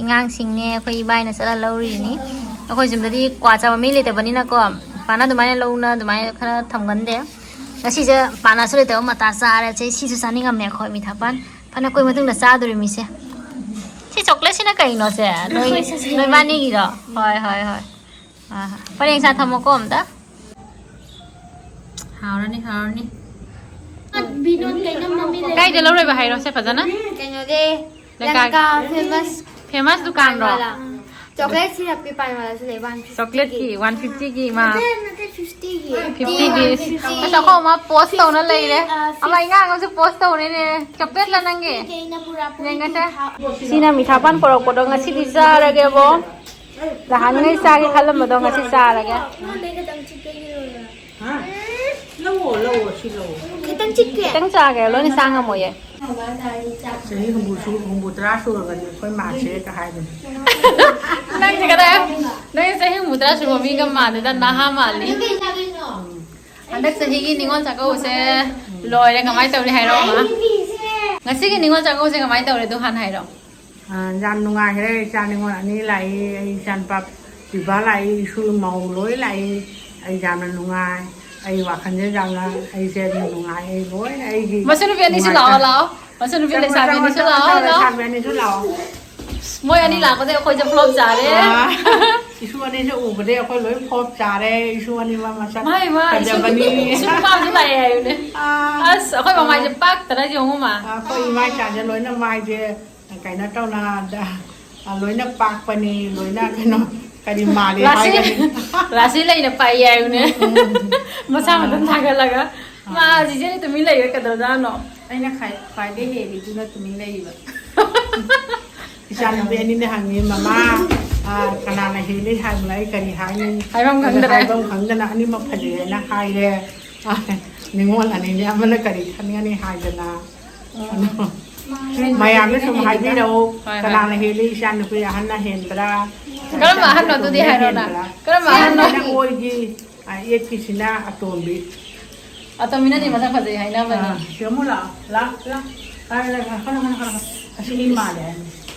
ꯏꯉꯥꯡꯁꯤꯡꯅꯦ, ꯑꯩꯈꯣꯏ ꯏꯕꯥꯏꯅ ꯆꯠꯂ ꯂꯧꯔꯤꯅꯤ꯫ ꯑꯩꯈꯣꯏ ꯌꯨꯝꯗꯗꯤ ꯀ꯭ꯋꯥ ꯆꯥꯕ ꯃꯤ ꯂꯩꯇꯕꯅꯤꯅꯀꯣ, ꯄꯥꯅ ꯑꯗꯨꯃꯥꯏꯅ ꯂꯧꯅ ꯑꯗꯨꯃꯥꯏꯅ ꯈꯔ ꯊꯝꯒꯟꯗꯦ꯫ ꯉꯁꯤꯁꯦ ꯄꯥꯅꯁꯨ ꯂꯩꯇꯕ ꯃꯇꯥ ꯆꯥꯔꯦ꯫ ꯆꯦ ꯁꯤꯁꯨ ꯆꯥꯅꯤꯡꯉꯝꯃꯦ ꯑꯩꯈꯣꯏ ꯃꯤꯊꯥꯄꯥꯟ꯫ ꯐꯅ ꯀꯨꯏ ꯃꯇꯨꯡꯗ ꯆꯥꯗꯣꯔꯤ ꯃꯤꯁꯦ꯫ ꯁꯤ ꯆꯣꯀ꯭ꯂꯦꯠꯁꯤꯅ ꯀꯩꯅꯣꯁꯦ? ꯅꯣꯏ, ꯑꯩꯈꯣꯏ ꯁꯤꯁꯦ ꯅꯣꯏꯕꯥꯅꯤꯒꯤꯔꯣ? ꯍꯣꯏ, ꯍꯣꯏ, ꯍꯣꯏ꯫ ꯑꯥ, ꯄꯔꯦꯡ ꯁꯥ ꯊꯝꯃꯣꯀꯣ ꯑꯝꯇ꯫ ꯍꯥꯎꯔꯅꯤ, ꯍꯥꯎꯔꯅꯤ꯫ ꯕꯤꯅꯣꯗ ꯀꯩꯅꯣꯝ ꯃꯃꯤꯡ ꯂꯩ꯫ ꯀꯥꯏꯗ ꯂꯧꯔꯣꯏꯕ ꯍꯥꯏꯔꯣꯁꯦ ꯐꯖꯅ? ꯀꯩꯅꯣꯗꯤ, ꯂꯪꯀꯥ꯫ ꯂꯪꯀꯥ famous famous ꯗꯨꯀꯥꯟꯔꯣ? ꯄꯥꯟꯋꯥꯂꯥ꯫ ꯆꯣꯀ꯭ꯂꯦꯠ ꯁꯤ ꯍꯥꯄꯤ ꯄꯥꯟꯋꯥꯂꯥꯁꯨ ꯂꯩ, ꯋꯥꯟ ꯐꯤꯐꯇꯤꯒꯤ꯫ ꯆꯣꯀ꯭ꯂꯦꯠꯀꯤ ꯋꯥꯟ ꯐꯤꯐꯇꯤꯒꯤ ꯃꯥ꯫ ꯅꯠꯇꯦ, ꯅꯠꯇꯦ, ꯐꯤꯐꯇꯤꯒꯤ꯫ ꯐꯤꯐꯇꯤꯒꯤ꯫ ꯐꯤꯐꯇꯤ꯫ ꯑꯁ, ꯑꯩꯈꯣꯏ ꯑꯃ ꯄꯣꯁ ꯇꯧꯅ ꯂꯩꯔꯦ꯫ ꯑ, ꯑꯃ ꯏꯉꯥꯡ ꯑꯃꯁꯨ ꯄꯣꯁ ꯇꯧꯔꯦꯅꯦ꯫ ꯆꯣꯀ꯭ꯂꯦꯠꯂ ꯅꯪꯒꯤ? ꯐꯤꯐꯇꯤꯒꯤ ꯑꯩꯅ ꯄꯨꯔꯥ ꯄꯨꯔꯤ ꯌꯦꯡꯉꯁꯦ꯫ ꯇꯨ ꯊꯥꯎ-, ꯁꯤꯅ ꯃꯤꯊꯥꯄꯥꯟ ꯄꯨꯔꯛꯄꯗꯣ ꯉꯁꯤꯗꯤ ꯆꯥꯔꯒꯦꯕꯣ꯫ ꯅꯍꯥꯟꯉꯩ ꯆꯥꯒꯦ ꯈꯜꯂꯝꯕꯗꯣ ꯉꯁꯤ ꯆꯥꯔꯒꯦ꯫ ꯑꯩꯉꯣꯟꯗꯩ ꯈꯤꯇꯪ ꯆꯤꯛꯄꯒꯤ ꯂꯣꯏꯔꯦ꯫ ꯍꯥ? ꯂꯧꯑꯣ, ꯂꯧꯑꯣ, ꯁꯤ ꯂꯧꯑꯣ꯫ ꯈꯤꯇꯪ ꯆꯤꯛꯀꯦ꯫ ꯈꯤꯇꯪ ꯆꯥꯒꯦ, ꯂꯣꯏꯅ ꯆꯥ ꯉꯝꯃꯣꯏꯌꯦ꯫ ꯆꯍꯤ ꯍꯨꯝꯐꯨ ꯁꯨ-, ꯍꯨꯝꯐꯨ ꯇꯔꯥ ꯁꯨꯔꯒꯗꯤ ꯑꯩꯈꯣꯏ ꯃꯥꯁꯦ ꯀꯩ ꯍꯥꯏꯕꯅꯤ꯫ ꯅꯪꯁꯦ ꯀꯗꯥꯏ? ꯅꯪ ꯆꯍꯤ ꯍꯨꯝꯐꯨ ꯇꯔꯥ ꯁꯨꯕ ꯃꯤꯒ ꯃꯥꯟꯗꯦꯗ, ꯅꯍꯥ ꯃꯥꯜꯂꯤ꯫ ꯎꯝ꯫ ꯍꯟꯗꯛ ꯆꯍꯤꯒꯤ ꯅꯤꯉꯣꯜ ꯆꯥꯛꯀꯧꯕꯁꯦ ꯂꯣꯏꯔꯦ, ꯀꯃꯥꯏꯅ ꯇꯧꯔꯤ ꯍꯥꯏꯔꯛꯑꯣ, ꯃꯥ? ꯉꯁꯤꯒꯤ ꯅꯤꯉꯣꯜ ꯆꯥꯛꯀꯧꯕꯁꯦ ꯀꯃꯥꯏꯅ ꯇꯧꯔꯦ, ꯑꯗꯨ ꯍꯥꯟꯅ ꯍꯥꯏꯔꯣ꯫ ꯑ, ꯌꯥꯝ ꯅꯨꯡꯉꯥꯏꯈ꯭ꯔꯦ꯫ ꯏꯆꯥ ꯅꯤꯉꯣꯜ ꯑꯅꯤ ꯂꯥꯛꯏ, ꯑꯩ ꯏꯆꯥꯅꯨꯄꯥ ꯄꯤꯕꯥ ꯂꯥꯛꯏ, ꯏꯁꯨ ꯃꯧ ꯂꯣꯏ ꯂꯥꯛꯏ꯫ ꯑꯩ ꯌꯥꯝꯅ ꯅꯨꯡꯉꯥꯏ꯫ ꯑꯩ ꯋꯥꯈꯜꯁꯦ ꯌꯥꯝꯅ, ꯑꯩꯁꯦ ꯌꯥꯝ ꯅꯨꯡꯉꯥꯏ꯫ ꯑꯩ ꯂꯣꯏꯅ ꯑꯩꯒꯤ ꯃꯆꯟꯅꯨꯄꯤ ꯑꯅꯤꯁꯨ ꯅꯨꯡꯉꯥꯏ꯫ ꯂꯥꯛꯑꯣ, ꯂꯥꯛꯑꯣ꯫ ꯃꯆꯟꯅꯨꯄꯤ ꯆꯪꯉꯣ, ꯂꯩꯁꯥꯕꯤ ꯆꯪꯉꯣ, ꯑꯅꯤꯁꯨ ꯆꯪꯉꯣ, ꯂꯥꯛꯑꯣ, ꯆꯪꯉꯣ, ꯂꯥꯛꯑꯣ꯫ ꯂꯩꯁꯥꯕꯤ ꯑꯅꯤꯁꯨ ꯂꯥꯛꯑꯣ꯫ ꯃꯣꯏ ꯑꯅꯤ ꯑꯥ꯫ ꯂꯥꯛꯄꯗꯩ ꯑꯩꯈꯣꯏꯁꯦ flop ꯆꯥꯔꯦ꯫ ꯑꯥ꯫ ꯏꯁꯨ ꯑꯅꯤꯁꯦ ꯎꯕꯗꯩ ꯑꯩꯈꯣꯏ ꯂꯣꯏ flop ꯆꯥꯔꯦ꯫ ꯏꯁꯨ ꯑꯅꯤꯃꯛ ꯃꯁꯛ ꯃꯥꯏ, ꯃꯥ, ꯏꯁꯨ, ꯐꯖꯕꯅꯤ꯫ ꯏꯁꯨ ꯅꯨꯄꯥ ꯑꯃꯁꯨ ꯂꯥꯛꯑꯦ ꯍꯥꯏꯕꯅꯦ꯫ ꯑꯥ꯫ ꯑꯁ, ꯑꯩꯈꯣꯏ ꯃꯃꯥꯏꯁꯦ ꯑꯥ꯫ ꯄꯥꯛꯇꯅ ꯌꯦꯡꯉꯨ ꯃꯥ꯫ ꯑꯩꯈꯣꯏ ꯏꯃꯥ ꯏꯆꯥꯁꯦ ꯂꯣꯏꯅ ꯃꯥꯏꯁꯦ ꯀꯩꯅꯣ ꯇꯧꯅ, ꯗ-, ꯂꯣꯏꯅ ꯄꯥꯛꯄꯅꯤ, ꯂꯣꯏꯅ ꯀꯩꯅꯣ, ꯀꯔꯤ ꯃꯥꯜꯂꯤ ꯔꯥꯁꯤ, ꯍꯥꯏꯒꯅꯤ꯫ ꯔꯥꯁꯤ ꯂꯩꯅ ꯄꯥꯛꯏ ꯍꯥꯏꯕꯅꯦ꯫ ꯎꯝ꯫ ꯃꯁꯥ ꯃꯊꯟ ꯊꯥꯒꯠꯂꯒ꯫ ꯑꯥ꯫ ꯃꯥ ꯆꯤꯆꯦꯗꯤ ꯇꯨꯃꯤꯟ ꯂꯩꯈ꯭ꯔꯦ, ꯀꯩꯗꯧꯔꯖꯥꯠꯅꯣ? ꯑꯩꯅ ꯈ꯭ꯋꯥꯏ-, ꯈ꯭ꯋꯥꯏꯗꯩ ꯍꯦꯜꯂꯤꯗꯨꯅ ꯇꯨꯃꯤꯟ ꯂꯩꯔꯤꯕ꯫ ꯏꯆꯥꯅꯨꯄꯤ ꯑꯅꯤꯅ ꯍꯪꯉꯤ, "ꯃꯃꯥ, ꯑꯥ, ꯀꯅꯥꯅ ꯍꯦꯜꯂꯤ ꯍꯥꯏꯕꯗ ꯑꯩ ꯀꯔꯤ ꯍꯥꯏꯅꯤ?" ꯍꯥꯏꯐꯝ ꯑꯗ ꯈꯪꯗ꯭ꯔꯦ꯫ ꯍꯥꯏꯐꯝ ꯈꯪꯗꯅ ꯑꯅꯤꯃꯛ ꯐꯖꯩ ꯍꯥꯏꯅ ꯍꯥꯏꯔꯦ꯫ ꯅꯤꯉꯣꯜ ꯑꯅꯤꯅꯦ, ꯑꯃꯅ ꯀꯔꯤ ꯈꯟꯒꯅꯤ ꯍꯥꯏꯗꯅ꯫ ꯎꯝ꯫ ꯑꯗꯣ ꯃꯌꯥꯝꯅ ꯁꯨꯝ ꯍꯥꯏꯕꯤꯔꯛꯎ, ꯍꯣꯏ, ꯍꯣꯏ꯫ ꯀꯅꯥꯅ ꯍꯦꯜꯂꯤ? ꯏꯆꯥꯅꯨꯄꯤ ꯑꯍꯟꯅ ꯍꯦꯟꯕ꯭ꯔꯥ? ꯀꯔꯝꯕ ꯑꯍꯟꯅꯣ? ꯑꯗꯨꯗꯤ ꯏꯆꯥꯅꯨꯄꯤ ꯍꯥꯏꯔꯣꯅ꯫ ꯑꯇꯣꯝꯕꯤꯅ ꯍꯦꯟꯕ꯭ꯔꯥ? ꯀꯔꯝꯕ ꯑꯍꯟꯅꯣ? ꯁꯤꯅ ꯑꯣꯏꯒꯤ, ꯑꯥ, ꯑꯦꯠꯀꯤꯁꯤꯅ ꯑꯇꯣꯝꯕꯤ꯫ ꯑꯇꯣꯝꯕꯤꯅꯗꯤ ꯃꯁꯛ ꯐꯖꯩ ꯍꯥꯏꯅꯕꯅꯤ꯫ ꯑꯥ, ꯁꯤ ꯑꯃꯨꯛ ꯂꯥꯛꯑꯣ, ꯂꯥꯛꯑꯣ, ꯂꯥꯛꯑꯣ꯫ ꯂꯥꯛꯑꯣ, ꯂꯥꯛꯑꯣ, ꯂꯥꯛꯑꯣ, ꯂꯥꯛꯑꯣ꯫ ꯑꯁꯤꯗꯤ ꯃꯥꯜꯂꯦ ꯍꯥꯏꯅꯤ꯫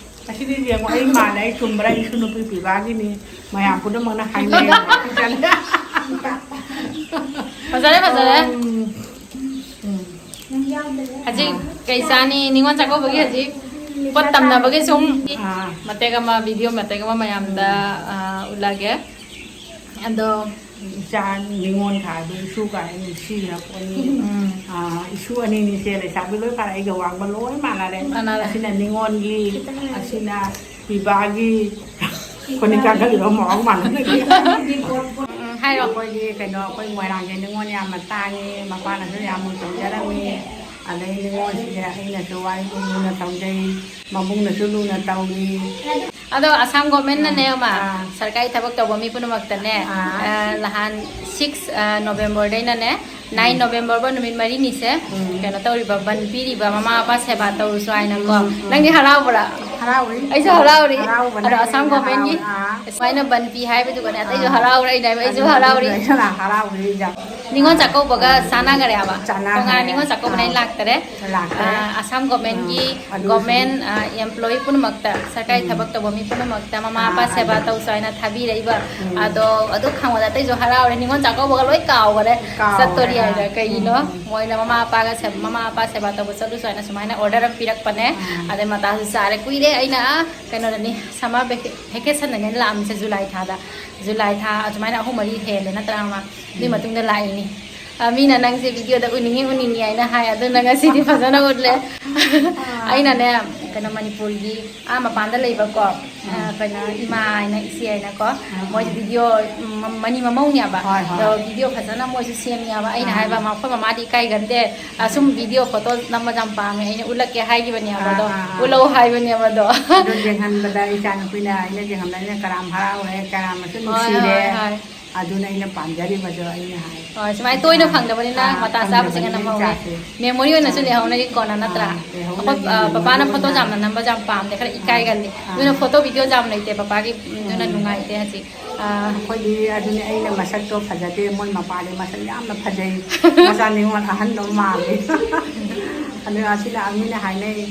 ꯑꯁꯤꯗꯤ ꯌꯦꯡꯉꯣ, ꯑꯩ ꯃꯥꯜꯂꯦ, ꯑꯩ ꯆꯨꯝꯕ꯭ꯔꯥ? ꯏꯁꯨ ꯅꯨꯄꯤ ꯄꯤꯕꯥꯒꯤꯅꯤ꯫ ꯃꯌꯥꯝ ꯄꯨꯝꯅꯃꯛꯅ ꯍꯥꯏꯅꯩ꯫ ꯐꯖꯔꯦ, ꯐꯖꯔꯦ꯫ ꯎꯝ, ꯎꯝ꯫ ꯍꯧꯖꯤꯛ ꯀꯩ ꯆꯥꯅꯤ? ꯅꯤꯉꯣꯜ ꯆꯥꯛꯀꯧꯕꯒꯤ ꯍꯧꯖꯤꯛ ꯄꯣꯠ ꯇꯝꯅꯕꯒꯤ ꯁꯨꯝ ꯑꯥ꯫ ꯃꯇꯦꯛ ꯑꯃ, video ꯃꯇꯦꯛ ꯑꯃ ꯃꯌꯥꯝꯗ, ꯎꯝ꯫ ꯑꯥ, ꯎꯠꯂꯒꯦ꯫ ꯑꯗꯣ ꯏꯆꯥ ꯅꯤꯉꯣꯜ ꯊꯥꯗꯣ ꯏꯁꯨ ꯀꯥꯏꯅ ꯅꯨꯡꯁꯤꯈ꯭ꯔ ꯄꯣꯠꯅꯤ꯫ ꯎꯝ꯫ ꯑꯥ, ꯏꯁꯨ ꯑꯅꯤꯅꯤꯁꯦ ꯂꯩꯁꯥꯕꯤ ꯂꯣꯏ ꯐꯥꯔꯦ, ꯑꯩꯒ ꯋꯥꯡꯕ ꯂꯣꯏ ꯃꯥꯟꯅꯔꯦ꯫ ꯃꯥꯟꯅꯔꯦ꯫ ꯑꯁꯤꯅ ꯅꯤꯉꯣꯜꯒꯤ, ꯑꯁꯤꯅ ꯄꯤꯕꯥꯒꯤ, ꯈꯣꯟꯅꯤ ꯀꯥꯡꯈꯠꯂꯤꯕ ꯃꯑꯣꯡ ꯃꯥꯟꯅꯗꯦ꯫ ꯎꯝ, ꯍꯥꯏꯔꯣ꯫ ꯑꯩꯈꯣꯏꯒꯤ ꯀꯩꯅꯣ, ꯑꯩꯈꯣꯏ ꯃꯣꯏꯔꯥꯡꯒꯤ ꯅꯤꯉꯣꯜ ꯌꯥꯝꯅ ꯇꯥꯡꯉꯤ, ꯃꯄꯥꯅꯁꯨ ꯌꯥꯝꯅ ꯇꯧꯖꯔꯝꯃꯤ, ꯑꯗꯩ ꯅꯤꯉꯣꯜꯁꯤꯗ ꯑꯩꯅꯁꯨ ꯋꯥꯔꯤ ꯂꯨꯅ ꯇꯧꯖꯩ, ꯃꯕꯨꯡꯅꯁꯨ ꯂꯨꯅ ꯇꯧꯏ꯫ ꯑꯗꯣ ꯑꯁꯥꯝ ꯒꯣꯔꯃꯦꯟꯅꯅꯦ, ꯑꯥ, ꯑꯃ, ꯑꯥ꯫ ꯁꯔꯀꯥꯔꯤ ꯊꯕꯛ ꯇꯧꯕ ꯃꯤ ꯄꯨꯝꯅꯃꯛꯇꯅꯦ, ꯑꯥ꯫ ꯑ, ꯅꯍꯥꯟ six, ꯑ, ꯅꯣꯕꯦꯝꯕꯔꯗꯩꯅꯅꯦ, ꯅꯥꯏꯟ ꯅꯣꯕꯦꯝꯕꯔ ꯐꯥꯎ ꯅꯨꯃꯤꯠ ꯃꯔꯤꯅꯤꯁꯦ ꯀꯩꯅꯣ ꯇꯧꯔꯤꯕ, ꯕꯟ ꯄꯤꯔꯤꯕ, ꯃꯃꯥ ꯃꯄꯥ ꯁꯦꯕꯥ ꯇꯧꯔꯁꯨ ꯍꯥꯏꯅꯀꯣ꯫ ꯅꯪꯗꯤ ꯍꯔꯥꯎꯕ꯭ꯔꯥ? ꯍꯔꯥꯎꯔꯤ꯫ ꯑꯩꯁꯨ ꯍꯔꯥꯎꯔꯤ꯫ ꯍꯔꯥꯎꯕꯅ ꯑꯗꯣ ꯑꯁꯥꯝ ꯍꯦꯟꯅ ꯒꯣꯔꯃꯦꯟꯒꯤ ꯍꯔꯥꯎꯔꯦ꯫ ꯑꯥ꯫ ꯁꯨꯃꯥꯏꯅ ꯕꯟ ꯄꯤ ꯍꯥꯏꯕꯗꯨꯒꯅꯦ ꯑꯇꯩꯁꯨ ꯑꯥ꯫ ꯍꯔꯥꯎꯔꯦ, ꯑꯩꯅ ꯑꯩꯁꯨ ꯑꯗꯨ ꯍꯔꯥꯎꯔꯤ꯫ ꯑꯗꯨ ꯑꯩꯁꯨ ꯍꯔꯥꯎꯔꯤ ꯌꯥꯝ꯫ ꯅꯤꯉꯣꯜ ꯆꯥꯛꯀꯧꯕꯒ ꯆꯥꯟꯅꯈꯔꯦꯕ꯫ ꯆꯥꯟꯅꯈꯔꯦ꯫ ꯇꯣꯉꯥꯟꯅ ꯅꯤꯉꯣꯜ ꯆꯥꯛꯀꯧꯕꯅ ꯑꯩ ꯑꯥ꯫ ꯂꯥꯛꯇꯔꯦ꯫ ꯂꯥꯛꯇꯔꯦ꯫ ꯑꯥ, ꯑꯁꯥꯝ ꯒꯣꯔꯃꯦꯟꯒꯤ, ꯎꯝ, ꯑꯗꯨꯁꯨ꯫ ꯒꯣꯔꯃꯦꯟ, ꯑꯥ, ꯑꯦꯝꯄ꯭ꯂꯣꯌꯤ ꯄꯨꯝꯅꯃꯛꯇ, ꯁꯔꯀꯥꯔꯒꯤ ꯎꯝ꯫ ꯊꯕꯛ ꯇꯧꯕ ꯃꯤ ꯄꯨꯝꯅꯃꯛꯇ ꯃꯃꯥ ꯑꯥ, ꯃꯄꯥ ꯁꯦꯕꯥ ꯑꯗꯨ꯫ ꯇꯧꯁꯨ ꯍꯥꯏꯅ ꯊꯥꯕꯤꯔꯛꯏꯕ꯫ ꯎꯝ꯫ ꯑꯗꯣ ꯑꯗꯨ ꯈꯪꯕꯗ ꯑꯇꯩꯁꯨ ꯍꯔꯥꯎꯔꯦ꯫ ꯅꯤꯉꯣꯜ ꯆꯥꯛꯀꯧꯕꯒ ꯂꯣꯏ ꯀꯥꯎꯈꯔꯦ꯫ ꯀꯥꯎꯈꯔꯦ, ꯆꯠꯇꯣꯔꯤ ꯍꯥꯏꯅ꯫ ꯑꯥ꯫ ꯀꯩꯒꯤꯅꯣ? ꯎꯝ, ꯎꯝ꯫ ꯃꯣꯏꯅ ꯃꯃꯥ ꯃꯄꯥꯒ ꯁꯦ-, ꯃꯃꯥ ꯃꯄꯥ ꯁꯦꯕꯥ ꯇꯧꯕ ꯆꯠꯂꯨꯁꯨ ꯍꯥꯏꯅ ꯁꯨꯃꯥꯏꯅ ꯑꯣꯔꯗꯔ ꯑꯃ ꯄꯤꯔꯛꯄꯅꯦ꯫ ꯑꯥ꯫ ꯑꯗꯩ ꯃꯇꯥꯁꯨ ꯆꯥꯔꯦ꯫ ꯀꯨꯏꯔꯦ ꯑꯩꯅ, ꯑꯥ, ꯀꯩꯅꯣꯗꯅꯤ, ꯁꯝꯃꯔ ꯚꯦꯀꯦ-, ꯚꯦꯀꯦꯁꯟꯗꯅꯦ ꯂꯥꯛꯑꯝꯃꯤꯁꯦ, ꯖꯨꯂꯥꯏ ꯊꯥꯗ꯫ ꯖꯨꯂꯥꯏ ꯊꯥ ꯑꯗꯨꯃꯥꯏꯅ ꯑꯍꯨꯝ ꯃꯔꯤ ꯍꯦꯜꯂꯦ ꯅꯠꯇ꯭ꯔꯥ, ꯃꯃꯥ? ꯑꯗꯨꯏ ꯎꯝ꯫ ꯃꯇꯨꯡꯗ ꯂꯥꯛꯏꯅꯤ꯫ ꯑ, ꯃꯤꯅ ꯅꯪꯁꯦ ꯚꯤꯗꯤꯑꯣꯗ ꯎꯅꯤꯡꯉꯤ, ꯎꯅꯤꯡꯉꯤ ꯍꯥꯏꯅ ꯍꯥꯏ, ꯑꯗꯨꯅ ꯉꯁꯤꯗꯤ ꯐꯖꯅ ꯎꯠꯂꯦ꯫ ꯑꯥ꯫ ꯑꯩꯅꯅꯦ, ꯀꯩꯅꯣ, ꯃꯅꯤꯄꯨꯔꯒꯤ ꯑꯥ ꯃꯄꯥꯟꯗ ꯂꯩꯕꯀꯣ, ꯑ, ꯎꯝ꯫ ꯀꯩꯅꯣ, ꯏꯃꯥ ꯍꯥꯏꯅ, ꯏꯆꯦ ꯍꯥꯏꯅꯀꯣ, ꯎꯝ, ꯃꯣꯏꯗꯤ ꯎꯝ꯫ ꯚꯤꯗꯤꯑꯣ, ꯎꯝ, ꯃꯅꯤ ꯃꯃꯧꯅꯦꯕ꯫ ꯍꯣꯏ, ꯍꯣꯏ꯫ ꯑꯗꯣ ꯚꯤꯗꯤꯑꯣ ꯐꯖꯅ ꯃꯣꯏꯁꯨ ꯁꯦꯝꯃꯦꯕ꯫ ꯑꯩꯅ ꯎꯝ꯫ ꯍꯥꯏꯕ, "ꯃꯐꯝ ꯃꯃꯥꯗꯤ ꯏꯀꯥꯏꯒꯟꯗꯦ, ꯑꯁꯨꯝ ꯎꯝ꯫ ꯚꯤꯗꯤꯑꯣ ꯐꯣꯇꯣ ꯅꯝꯕꯁꯦ ꯌꯥꯝ ꯄꯥꯝꯃꯦ, ꯑꯩꯅ ꯎꯠꯂꯛꯀꯦ ꯍꯥꯏꯈꯤꯕꯅꯦꯕ, ꯑꯥ, ꯑꯗꯣ ꯑꯥ, ꯑꯥ꯫ ꯎꯠꯂꯛꯑꯣ ꯍꯥꯏꯕꯅꯦꯕ ꯑꯗꯣ꯫" ꯑꯗꯨ ꯌꯦꯡꯍꯟꯕꯗ, ꯏꯆꯥ ꯅꯨꯄꯤꯅ ꯑꯩꯅ ꯌꯦꯡꯍꯟꯕꯗ ꯑꯩꯅ ꯀꯔꯥꯝ ꯍꯔꯥꯎꯔꯦ, ꯀꯔꯥꯝ ꯍꯣꯏ, ꯅꯨꯡꯁꯤꯔꯦ꯫ ꯍꯣꯏ, ꯍꯣꯏ꯫ ꯑꯗꯨꯅ ꯑꯩꯅ ꯄꯥꯝꯖꯔꯤꯕꯗꯣ ꯑꯩꯅ ꯍꯥꯏ꯫ ꯍꯣꯏ, ꯁꯨꯃꯥꯏꯅ ꯇꯣꯏꯅ ꯑꯥ, ꯐꯪꯗꯕꯅꯤꯅ ꯑꯥ, ꯃꯇꯥ ꯆꯥꯕꯁꯤꯡ ꯐꯪꯗꯕꯅꯤꯅ ꯅꯝꯍꯧꯋꯦ꯫ ꯏꯆꯥꯁꯦ꯫ ꯃꯦꯃꯣꯔꯤ ꯑꯣꯏꯅꯁꯨ ꯑꯥ꯫ ꯂꯩꯍꯧꯅꯔꯤꯀꯣ, ꯅꯠꯇ꯭ꯔꯥ? ꯑꯥ, ꯂꯩꯍꯧꯅꯔꯤ, ꯑꯩꯈꯣꯏ, ꯑ, ꯃꯦꯃꯣꯔꯤ ꯄꯄꯥꯅ ꯐꯣꯇꯣ ꯑꯣꯏꯅ꯫ ꯌꯥꯝꯅ ꯅꯝꯕꯁꯦ ꯌꯥꯝ ꯄꯥꯝꯗꯦ, ꯈꯔ ꯑꯥ, ꯏꯀꯥꯏꯒꯜꯂꯤ꯫ ꯑꯥ꯫ ꯑꯗꯨꯅ ꯐꯣꯇꯣ ꯚꯤꯗꯤꯑꯣꯁꯦ ꯌꯥꯝ ꯂꯩꯇꯦ ꯄꯄꯥꯒꯤ, ꯎꯝ, ꯑꯗꯨꯅ ꯎꯝ꯫ ꯅꯨꯡꯉꯥꯏꯇꯦ ꯍꯧꯖꯤꯛ꯫ ꯑꯥ꯫ ꯑꯩꯈꯣꯏꯗꯤ ꯑꯗꯨꯅꯦ, ꯑꯩꯅ ꯃꯁꯛꯇꯣ ꯐꯖꯗꯦ, ꯃꯣꯏ ꯃꯄꯥꯗꯤ ꯃꯁꯛ ꯌꯥꯝꯅ ꯐꯖꯩ꯫ ꯃꯆꯥ ꯅꯤꯉꯣꯜ ꯑꯍꯟꯗꯣ ꯃꯥꯜꯂꯤ꯫ ꯑꯗꯨ ꯑꯁꯤꯗ ꯃꯤꯅ ꯍꯥꯏꯅꯩ,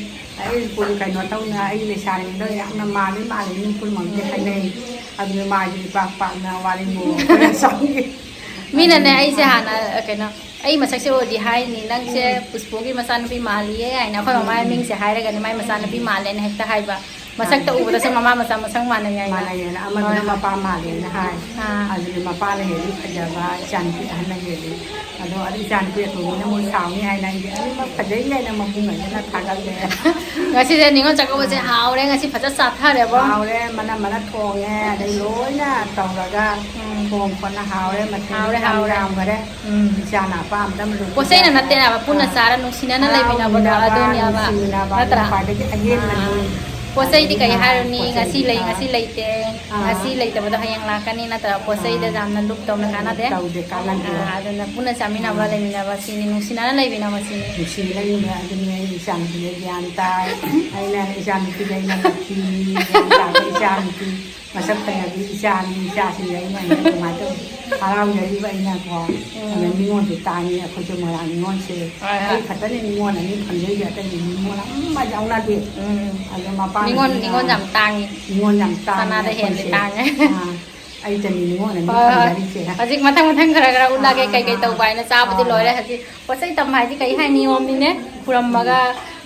ꯑꯩ ꯀꯩꯅꯣ ꯇꯧꯅ, ꯑꯩ ꯂꯩꯁꯥꯔꯤꯉꯩꯗ ꯌꯥꯝꯅ ꯃꯥꯜꯂꯤ, ꯃꯥꯜꯂꯤ ꯃꯤ ꯄꯨꯝꯅꯃꯛꯅ ꯍꯥꯏꯅꯩ꯫ ꯑꯗꯨꯅ ꯃꯥꯒꯤ ꯏꯄꯥꯛ ꯄꯥꯛꯅ ꯋꯥꯔꯤꯕꯨ ꯑꯩꯈꯣꯏꯅ ꯆꯪꯉꯤ꯫ ꯃꯤꯅꯅꯦ ꯑꯗꯨꯅ ꯑꯩꯁꯦ ꯍꯥꯟꯅ, ꯑ, ꯀꯩꯅꯣ, ꯑꯩ ꯃꯁꯛꯁꯦ ꯎꯔꯗꯤ ꯍꯥꯏꯅꯤ, "ꯅꯪꯁꯦ ꯎꯝ꯫ ꯄꯨꯁꯄꯣꯒꯤ ꯃꯆꯥꯅꯨꯄꯤ ꯃꯥꯜꯂꯤꯌꯦ" ꯍꯥꯏꯅ꯫ ꯑꯩꯈꯣꯏ ꯎꯝ, ꯃꯃꯥꯏ ꯎꯝ꯫ ꯃꯤꯡꯁꯦ ꯍꯥꯏꯔꯒꯅꯤ, "ꯃꯥꯏ ꯃꯆꯥꯅꯨꯄꯤ ꯎꯝ꯫ ꯃꯥꯜꯂꯦꯅ" ꯍꯦꯛꯇ ꯍꯥꯏꯕ꯫ ꯃꯁꯛꯇ ꯎꯕꯗꯁꯨ ꯃꯃꯥ ꯃꯆꯥ ꯃꯁꯛ ꯃꯥꯟꯅꯩ ꯍꯥꯏꯅ꯫ ꯃꯥꯟꯅꯩꯌꯦꯅ꯫ ꯑꯃꯗꯨꯅ ꯍꯣꯏ, ꯍꯣꯏ꯫ ꯃꯄꯥ ꯃꯥꯜꯂꯦꯅ ꯍꯥꯏ꯫ ꯑꯥ꯫ ꯑꯗꯨꯗꯤ ꯃꯄꯥꯅ ꯍꯦꯜꯂꯤ ꯐꯖꯕ, ꯏꯆꯥꯅꯨꯄꯤ ꯑꯍꯟꯅ ꯍꯦꯜꯂꯤ꯫ ꯑꯗꯣ ꯑꯗꯨ ꯏꯆꯥꯅꯨꯄꯤ ꯑꯇꯣꯝꯕꯤꯅ ꯑꯃꯨꯛ ꯁꯥꯎꯅꯤ ꯍꯥꯏꯅ ꯑꯩꯗꯤ ꯑꯅꯤꯃꯛ ꯐꯖꯩ ꯍꯥꯏꯅ ꯃꯄꯨꯡ ꯑꯣꯏꯅꯅ ꯊꯥꯒꯠꯂꯦ꯫ ꯉꯁꯤꯁꯦ ꯅꯤꯉꯣꯜ ꯆꯥꯛꯀꯧꯕꯁꯦ ꯑꯥ꯫ ꯍꯥꯎꯔꯦ, ꯉꯁꯤ ꯐꯖꯅ ꯆꯥꯊꯔꯦꯕꯣ꯫ ꯍꯥꯎꯔꯦ, ꯃꯅꯝ ꯃꯅꯝ ꯊꯣꯡꯉꯦ, ꯑꯗꯩ ꯂꯣꯏꯅ ꯇꯧꯔꯒ ꯎꯝ꯫ ꯊꯣꯡ ꯈꯣꯠꯅ ꯍꯥꯎꯔꯦ, ꯃꯊꯦꯜ ꯍꯥꯎꯔꯦ, ꯌꯥꯝ ꯍꯥꯎꯔꯦ꯫ ꯌꯥꯝꯈꯔꯦ꯫ ꯎꯝ꯫ ꯏꯆꯥꯅ ꯑꯄꯥꯝꯕ ꯑꯃ ꯄꯣꯠ ꯆꯩꯅ ꯅꯠꯇꯦ ꯍꯥꯏꯕ, ꯄꯨꯟꯅ ꯑꯥ꯫ ꯆꯥꯔ ꯅꯨꯡꯁꯤꯅꯅ ꯂꯩꯃꯤꯟꯅꯕꯗꯣ ꯍꯔꯥꯎꯃꯤꯟꯅꯕ, ꯑꯗꯨꯅꯦꯕ, ꯅꯨꯡꯁꯤꯃꯤꯟꯅꯕ, ꯑꯗꯨ ꯅꯠꯇ꯭ꯔꯥ? ꯈ꯭ꯋꯥꯏꯗꯒꯤ ꯑꯍꯦꯟꯕꯅꯤ꯫ ꯑꯥ꯫ ꯄꯣꯠ ꯆꯩꯗꯤ ꯀꯩ ꯍꯥꯏꯔꯨꯅꯤ, ꯉꯁꯤ ꯂꯩ, ꯉꯁꯤ ꯂꯩꯇꯦ, ꯉꯁꯤ ꯂꯩꯇꯕꯗꯣ ꯍꯌꯦꯡ ꯂꯥꯛꯀꯅꯤ ꯅꯠꯇ꯭ꯔꯒ ꯄꯣꯠ ꯆꯩꯗ ꯌꯥꯝꯅ ꯂꯨꯞ ꯇꯧꯅ ꯀꯥꯟꯅꯗꯦ꯫ ꯇꯧꯗꯦ, ꯀꯥꯟꯅꯗꯦ꯫ ꯑꯥ, ꯑꯗꯨꯅ ꯄꯨꯟꯅ ꯆꯥꯃꯤꯟꯅꯕ, ꯂꯩꯃꯤꯟꯅꯕ ꯁꯤꯅꯤ, ꯅꯨꯡꯁꯤꯅꯅ ꯂꯩꯃꯤꯟꯅꯕ ꯁꯤꯅꯤ꯫ ꯅꯨꯡꯁꯤꯅ ꯂꯩꯃꯤꯟꯅꯕ ꯑꯗꯨꯅꯤ꯫ ꯑꯩ ꯏꯆꯥꯅꯨꯄꯤꯗ ꯒ꯭ꯌꯥꯟ ꯇꯥꯏ꯫ ꯑꯩꯅ ꯏꯆꯥꯅꯨꯄꯤꯗ ꯑꯩꯅ ꯅꯨꯡꯁꯤꯅꯤ, ꯒ꯭ꯌꯥꯟ ꯇꯥꯕ ꯏꯆꯥꯅꯨꯄꯤ꯫ ꯃꯁꯛ ꯐꯖꯕꯤ ꯏꯆꯥꯅꯤ, ꯏꯆꯥꯁꯤꯡꯁꯦ ꯑꯩꯅ ꯑꯩꯅ ꯑꯗꯨꯃꯥꯏꯅ ꯇꯧ ꯍꯔꯥꯎꯖꯔꯤꯕ ꯑꯩꯅꯀꯣ꯫ ꯎꯝ꯫ ꯑꯗ ꯅꯤꯉꯣꯜꯁꯦ ꯇꯥꯡꯉꯤ ꯑꯩꯈꯣꯏꯁꯨ ꯃꯣꯏꯔꯥꯡ ꯅꯤꯉꯣꯜꯁꯦ꯫ ꯍꯣꯏ, ꯍꯣꯏ꯫ ꯑꯩ ꯈꯛꯇꯅꯤ ꯅꯤꯉꯣꯜ ꯑꯅꯤ ꯐꯪꯖꯩꯁꯦ, ꯑꯇꯩꯗꯤ ꯅꯤꯉꯣꯜ ꯑꯃ ꯌꯥꯎꯅꯗꯦ꯫ ꯎꯝ꯫ ꯑꯗꯣ ꯃꯄꯥꯅ ꯅꯤꯉꯣꯜ, ꯅꯤꯉꯣꯜ ꯌꯥꯝ ꯇꯥꯡꯉꯤ꯫ ꯅꯤꯉꯣꯜ ꯌꯥꯝ ꯇꯥꯡꯉꯤ ꯁꯅꯥꯗ ꯍꯦꯜꯂꯦ ꯑꯩꯈꯣꯏꯁꯦ꯫ ꯇꯥꯡꯉꯦ꯫ ꯑꯥ, ꯑꯩꯇꯅꯤ ꯅꯤꯉꯣꯜ ꯑꯅꯤ ꯍꯣꯏ, ꯍꯣꯏ꯫ ꯐꯪꯖꯔꯤꯁꯦ꯫ ꯍꯧꯖꯤꯛ ꯃꯊꯪ ꯃꯊꯪ ꯈꯔ ꯈꯔ ꯎꯠꯂꯛꯑꯒꯦ, ꯑꯥ, ꯀꯩ ꯀꯩ ꯑꯥ, ꯇꯧꯕ ꯍꯥꯏꯅ ꯆꯥꯕꯗꯤ ꯑꯥ, ꯂꯣꯏꯔꯦ꯫ ꯍꯧꯖꯤꯛ ꯄꯣꯠ ꯆꯩ ꯇꯝꯕ ꯍꯥꯏꯗꯤ ꯀꯩ ꯍꯥꯏ ꯅꯤꯌꯣꯝꯅꯤꯅꯦ꯫ ꯈꯨꯔꯝꯃꯒ,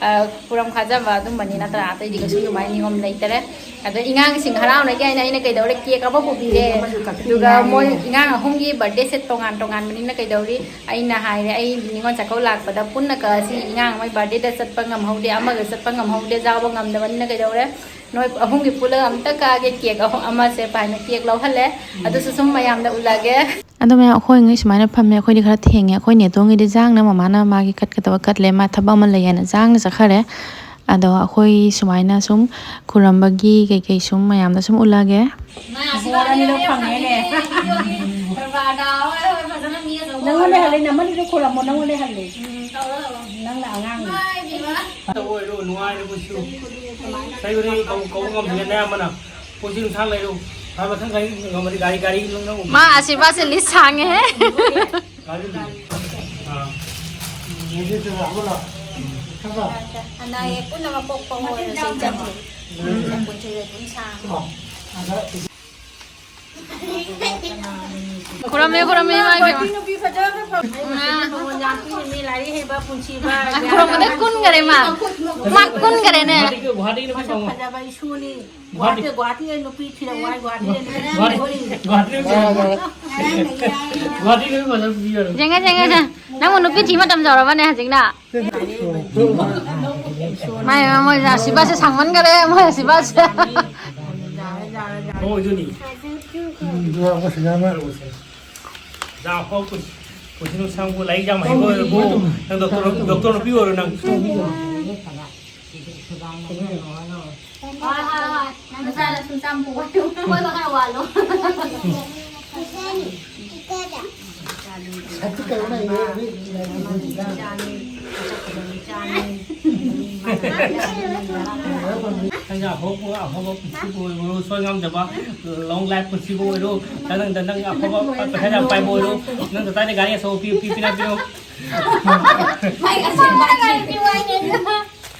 ꯑ, ꯈꯨꯔꯝ ꯈꯥꯖꯕ ꯑꯗꯨꯝꯕꯅꯤ ꯅꯠꯇ꯭ꯔꯥ? ꯑꯇꯩꯗꯤ ꯀꯩꯁꯨ ꯑꯗꯨꯃꯥꯏꯅ ꯅꯤꯌꯣꯝ ꯂꯩꯇꯔꯦ꯫ ꯑꯗꯣ ꯏꯉꯥꯡꯁꯤꯡ ꯍꯔꯥꯎꯅꯒꯦ ꯍꯥꯏꯅ ꯑꯩꯅ ꯀꯩꯗꯧꯔꯦ, ꯀꯦꯛ ꯑꯃ ꯄꯨꯕꯤꯔꯦ꯫ ꯀꯦꯛ ꯑꯃꯁꯨ ꯀꯛꯄꯤꯔꯦ꯫ ꯑꯗꯨꯒ ꯃꯣꯏ ꯏꯉꯥꯡ ꯑꯍꯨꯝꯒꯤ ꯕꯥꯔꯗꯦ ꯁꯦꯠ ꯇꯣꯉꯥꯟ ꯇꯣꯉꯥꯟꯕꯅꯤꯅ ꯀꯩꯗꯧꯔꯤ? ꯑꯩꯅ ꯍꯥꯏꯔꯦ, "ꯑꯩ ꯅꯤꯉꯣꯜ ꯆꯥꯛꯀꯧ ꯂꯥꯛꯄꯗ ꯄꯨꯟꯅ ꯀꯛꯑꯁꯤ, ꯏꯉꯥꯡ ꯑꯃꯒꯤ ꯕꯥꯔꯗꯦꯗ ꯆꯠꯄ ꯉꯝꯍꯧꯗꯦ, ꯑꯃꯒ ꯆꯠꯄ ꯉꯝꯍꯧꯗꯦ, ꯌꯥꯎꯕ ꯉꯝꯗꯕꯅꯤꯅ ꯀꯩꯗꯧꯔꯦ? ꯅꯣꯏ ꯑꯍꯨꯝꯒꯤ ꯄꯨꯜꯂꯒ ꯑꯃꯇ ꯀꯛꯑꯒꯦ, ꯀꯦꯛ ꯑꯍꯨꯝ ꯑꯃꯁꯦ" ꯍꯥꯏꯅ ꯀꯦꯛ ꯂꯧꯍꯜꯂꯦ꯫ ꯑꯗꯨꯁꯨ ꯁꯨꯝ ꯃꯌꯥꯝꯗ ꯎꯠꯂꯒꯦ꯫ ꯑꯗꯣ ꯃꯌꯥꯝ, ꯑꯩꯈꯣꯏꯉꯩ ꯁꯨꯃꯥꯏꯅ ꯐꯝꯃꯦ꯫ ꯑꯩꯈꯣꯏꯗꯤ ꯈꯔ ꯊꯦꯡꯉꯦ꯫ ꯑꯩꯈꯣꯏ ꯅꯦꯇꯣꯟꯒꯤꯗꯤ ꯖꯥꯡꯅ ꯃꯃꯥꯅ ꯃꯥꯒꯤ ꯀꯠꯀꯗꯕ ꯀꯠꯂꯦ꯫ ꯃꯥ ꯊꯕꯛ ꯑꯃ ꯂꯩ ꯍꯥꯏꯅ ꯖꯥꯡꯅ ꯆꯠꯈꯔꯦ꯫ ꯑꯗꯣ ꯑꯩꯈꯣꯏ ꯁꯨꯃꯥꯏꯅ ꯁꯨꯝ ꯈꯨꯔꯝꯕꯒꯤ ꯀꯩꯀꯩ ꯁꯨꯝ ꯃꯌꯥꯝꯗ ꯁꯨꯝ ꯎꯠꯂꯛꯑꯒꯦ꯫ ꯕꯣꯔ ꯑꯅꯤꯔꯛ ꯐꯪꯉꯦꯅꯦ꯫ ꯅꯪꯉꯣꯟꯗ ꯍꯜꯂꯦ, ꯅꯃꯅꯤꯗꯣ ꯈꯨꯔꯝꯃꯣ, ꯅꯪꯉꯣꯟꯗ ꯍꯜꯂꯦ꯫ ꯅꯪꯅ ꯑꯉꯥꯡꯅꯤ꯫ ꯑꯣꯏꯔꯣ, ꯅꯨꯡꯉꯥꯏꯅ ꯄꯨꯟꯁꯤꯌꯨ꯫ ꯆꯍꯤ ꯈꯨꯗꯤꯡꯒꯤ ꯀꯧ-, ꯀꯧꯕ ꯉꯝꯗ꯭ꯔꯤꯉꯩ ꯑꯌꯥꯝꯕꯅ ꯄꯨꯟꯁꯤ ꯅꯨꯡꯁꯥꯡ ꯂꯩꯔꯣ꯫ ꯃꯊꯪ ꯆꯍꯤ ꯉꯝꯃꯗꯤ ꯒꯥꯔꯤ, ꯒꯥꯔꯤ ꯂꯧꯅꯕ꯫ ꯃꯥ ꯑꯁꯤꯕꯥꯁꯦ ꯂꯤꯁ ꯁꯥꯡꯉꯦꯍꯦ꯫ ꯒꯥꯔꯤ, ꯑꯥ꯫ ꯑꯅꯥ ꯑꯌꯦꯛ ꯄꯨꯝꯅꯃꯛ ꯄꯣꯛꯄ ꯑꯣꯏꯔꯁꯨ ꯏꯆꯟꯁꯦ꯫ ꯄꯨꯟꯁꯤꯁꯦ ꯑꯗꯨꯝ ꯁꯥꯡꯉꯦ꯫ ꯈꯨꯔꯝꯃꯦ, ꯈꯨꯔꯝꯃꯦ, ꯏꯃꯥ ꯏꯕꯦꯝꯃ꯫ ꯅꯨꯄꯤ ꯐꯖꯕ ꯐꯪ-, ꯑꯩ ꯃꯉꯣꯟ ꯌꯥꯝ ꯄꯤꯔꯤꯅꯤ, ꯂꯥꯏꯔꯤꯛ ꯍꯩꯕ ꯄꯨꯟꯁꯤꯕ꯫ ꯈꯨꯔꯝꯕꯗ ꯀꯨꯟꯈꯔꯦ, ꯏꯃꯥ꯫ ꯃꯥ ꯀꯨꯟꯈꯔꯦꯅꯦ꯫ ꯒꯨꯍꯥꯇꯤꯒꯤ ꯅꯨꯄꯤ ꯃꯁꯛ ꯐꯪꯉꯣ꯫ ꯐꯖꯕ ꯏꯁꯨꯅꯤ꯫ ꯒꯨꯍꯥꯇꯤ, ꯒꯨꯍꯥꯇꯤ ꯅꯨꯄꯤ ꯊꯤꯔꯛꯑꯣ ꯍꯥꯏ, ꯒꯨꯍꯥꯇꯤ ꯅꯨꯄꯤ ꯊꯤꯔꯛꯑꯣ꯫ ꯒꯨꯍꯥꯇꯤ ꯅꯨꯄꯤ ꯐꯖꯕ ꯄꯤꯌꯣ꯫ ꯌꯦꯡꯉꯦ, ꯌꯦꯡꯉꯦ, ꯌꯦꯡꯉꯦ꯫ ꯅꯪꯕꯨ ꯅꯨꯄꯤ ꯊꯤ ꯃꯇꯝ ꯌꯧꯔꯕꯅꯦ ꯍꯧꯖꯤꯛꯅ꯫ ꯃꯥꯏ, ꯃꯣꯏ ꯑꯁꯤꯕꯥꯁꯦ ꯁꯥꯡꯃꯟꯈꯔꯦ, ꯃꯣꯏ ꯑꯁꯤꯕꯥꯁꯦ꯫ ꯍꯣꯏ, ꯑꯗꯨꯅꯤ꯫ ꯌꯥꯝ ꯍꯣꯏ, ꯄꯨꯟꯁꯤ, ꯄꯨꯟꯁꯤ ꯅꯨꯡꯁꯥꯡꯕꯨ ꯂꯥꯏꯔꯤꯛ ꯌꯥꯝ ꯍꯩꯕ ꯑꯣꯏꯔꯕꯣ? ꯅꯪ ꯗꯣꯛꯇꯔ, ꯗꯣꯛꯇꯔ ꯅꯨꯄꯤ ꯑꯣꯏꯔꯣ ꯅꯪ꯫ ꯍꯣꯏ, ꯍꯣꯏ, ꯍꯣꯏ꯫ ꯅꯪ ꯅꯆꯥꯗ ꯁꯨꯝ ꯆꯥꯝ ꯄꯨ ꯍꯥꯏꯌꯨ꯫ ꯀꯣꯏꯕ ꯈꯔ ꯋꯥꯠꯂꯣ꯫ ꯑꯩꯅ ꯑꯐꯕ ꯑꯐꯕ ꯄꯨꯟꯁꯤ ꯑꯣꯏꯕ ꯁꯣꯏ ꯉꯝꯗꯕ long life ꯄꯨꯟꯁꯤꯕꯨ ꯑꯣꯏꯔꯣ꯫ ꯅꯪ ꯅꯪ ꯑꯐꯕ ꯄꯩꯁꯥ ꯌꯥꯝ ꯄꯥꯏꯕ ꯑꯣꯏꯔꯣ꯫ ꯅꯪ ꯇꯇꯥꯅ ꯒꯥꯔꯤ ꯑꯆꯧꯕ ꯄꯤ ꯄꯤ ꯄꯤꯅ ꯄꯤꯌꯣ꯫ ꯃꯥꯏ ꯑꯁꯦꯡꯕ ꯍꯥꯏꯕꯤꯌꯨ ꯍꯥꯏꯅꯦ꯫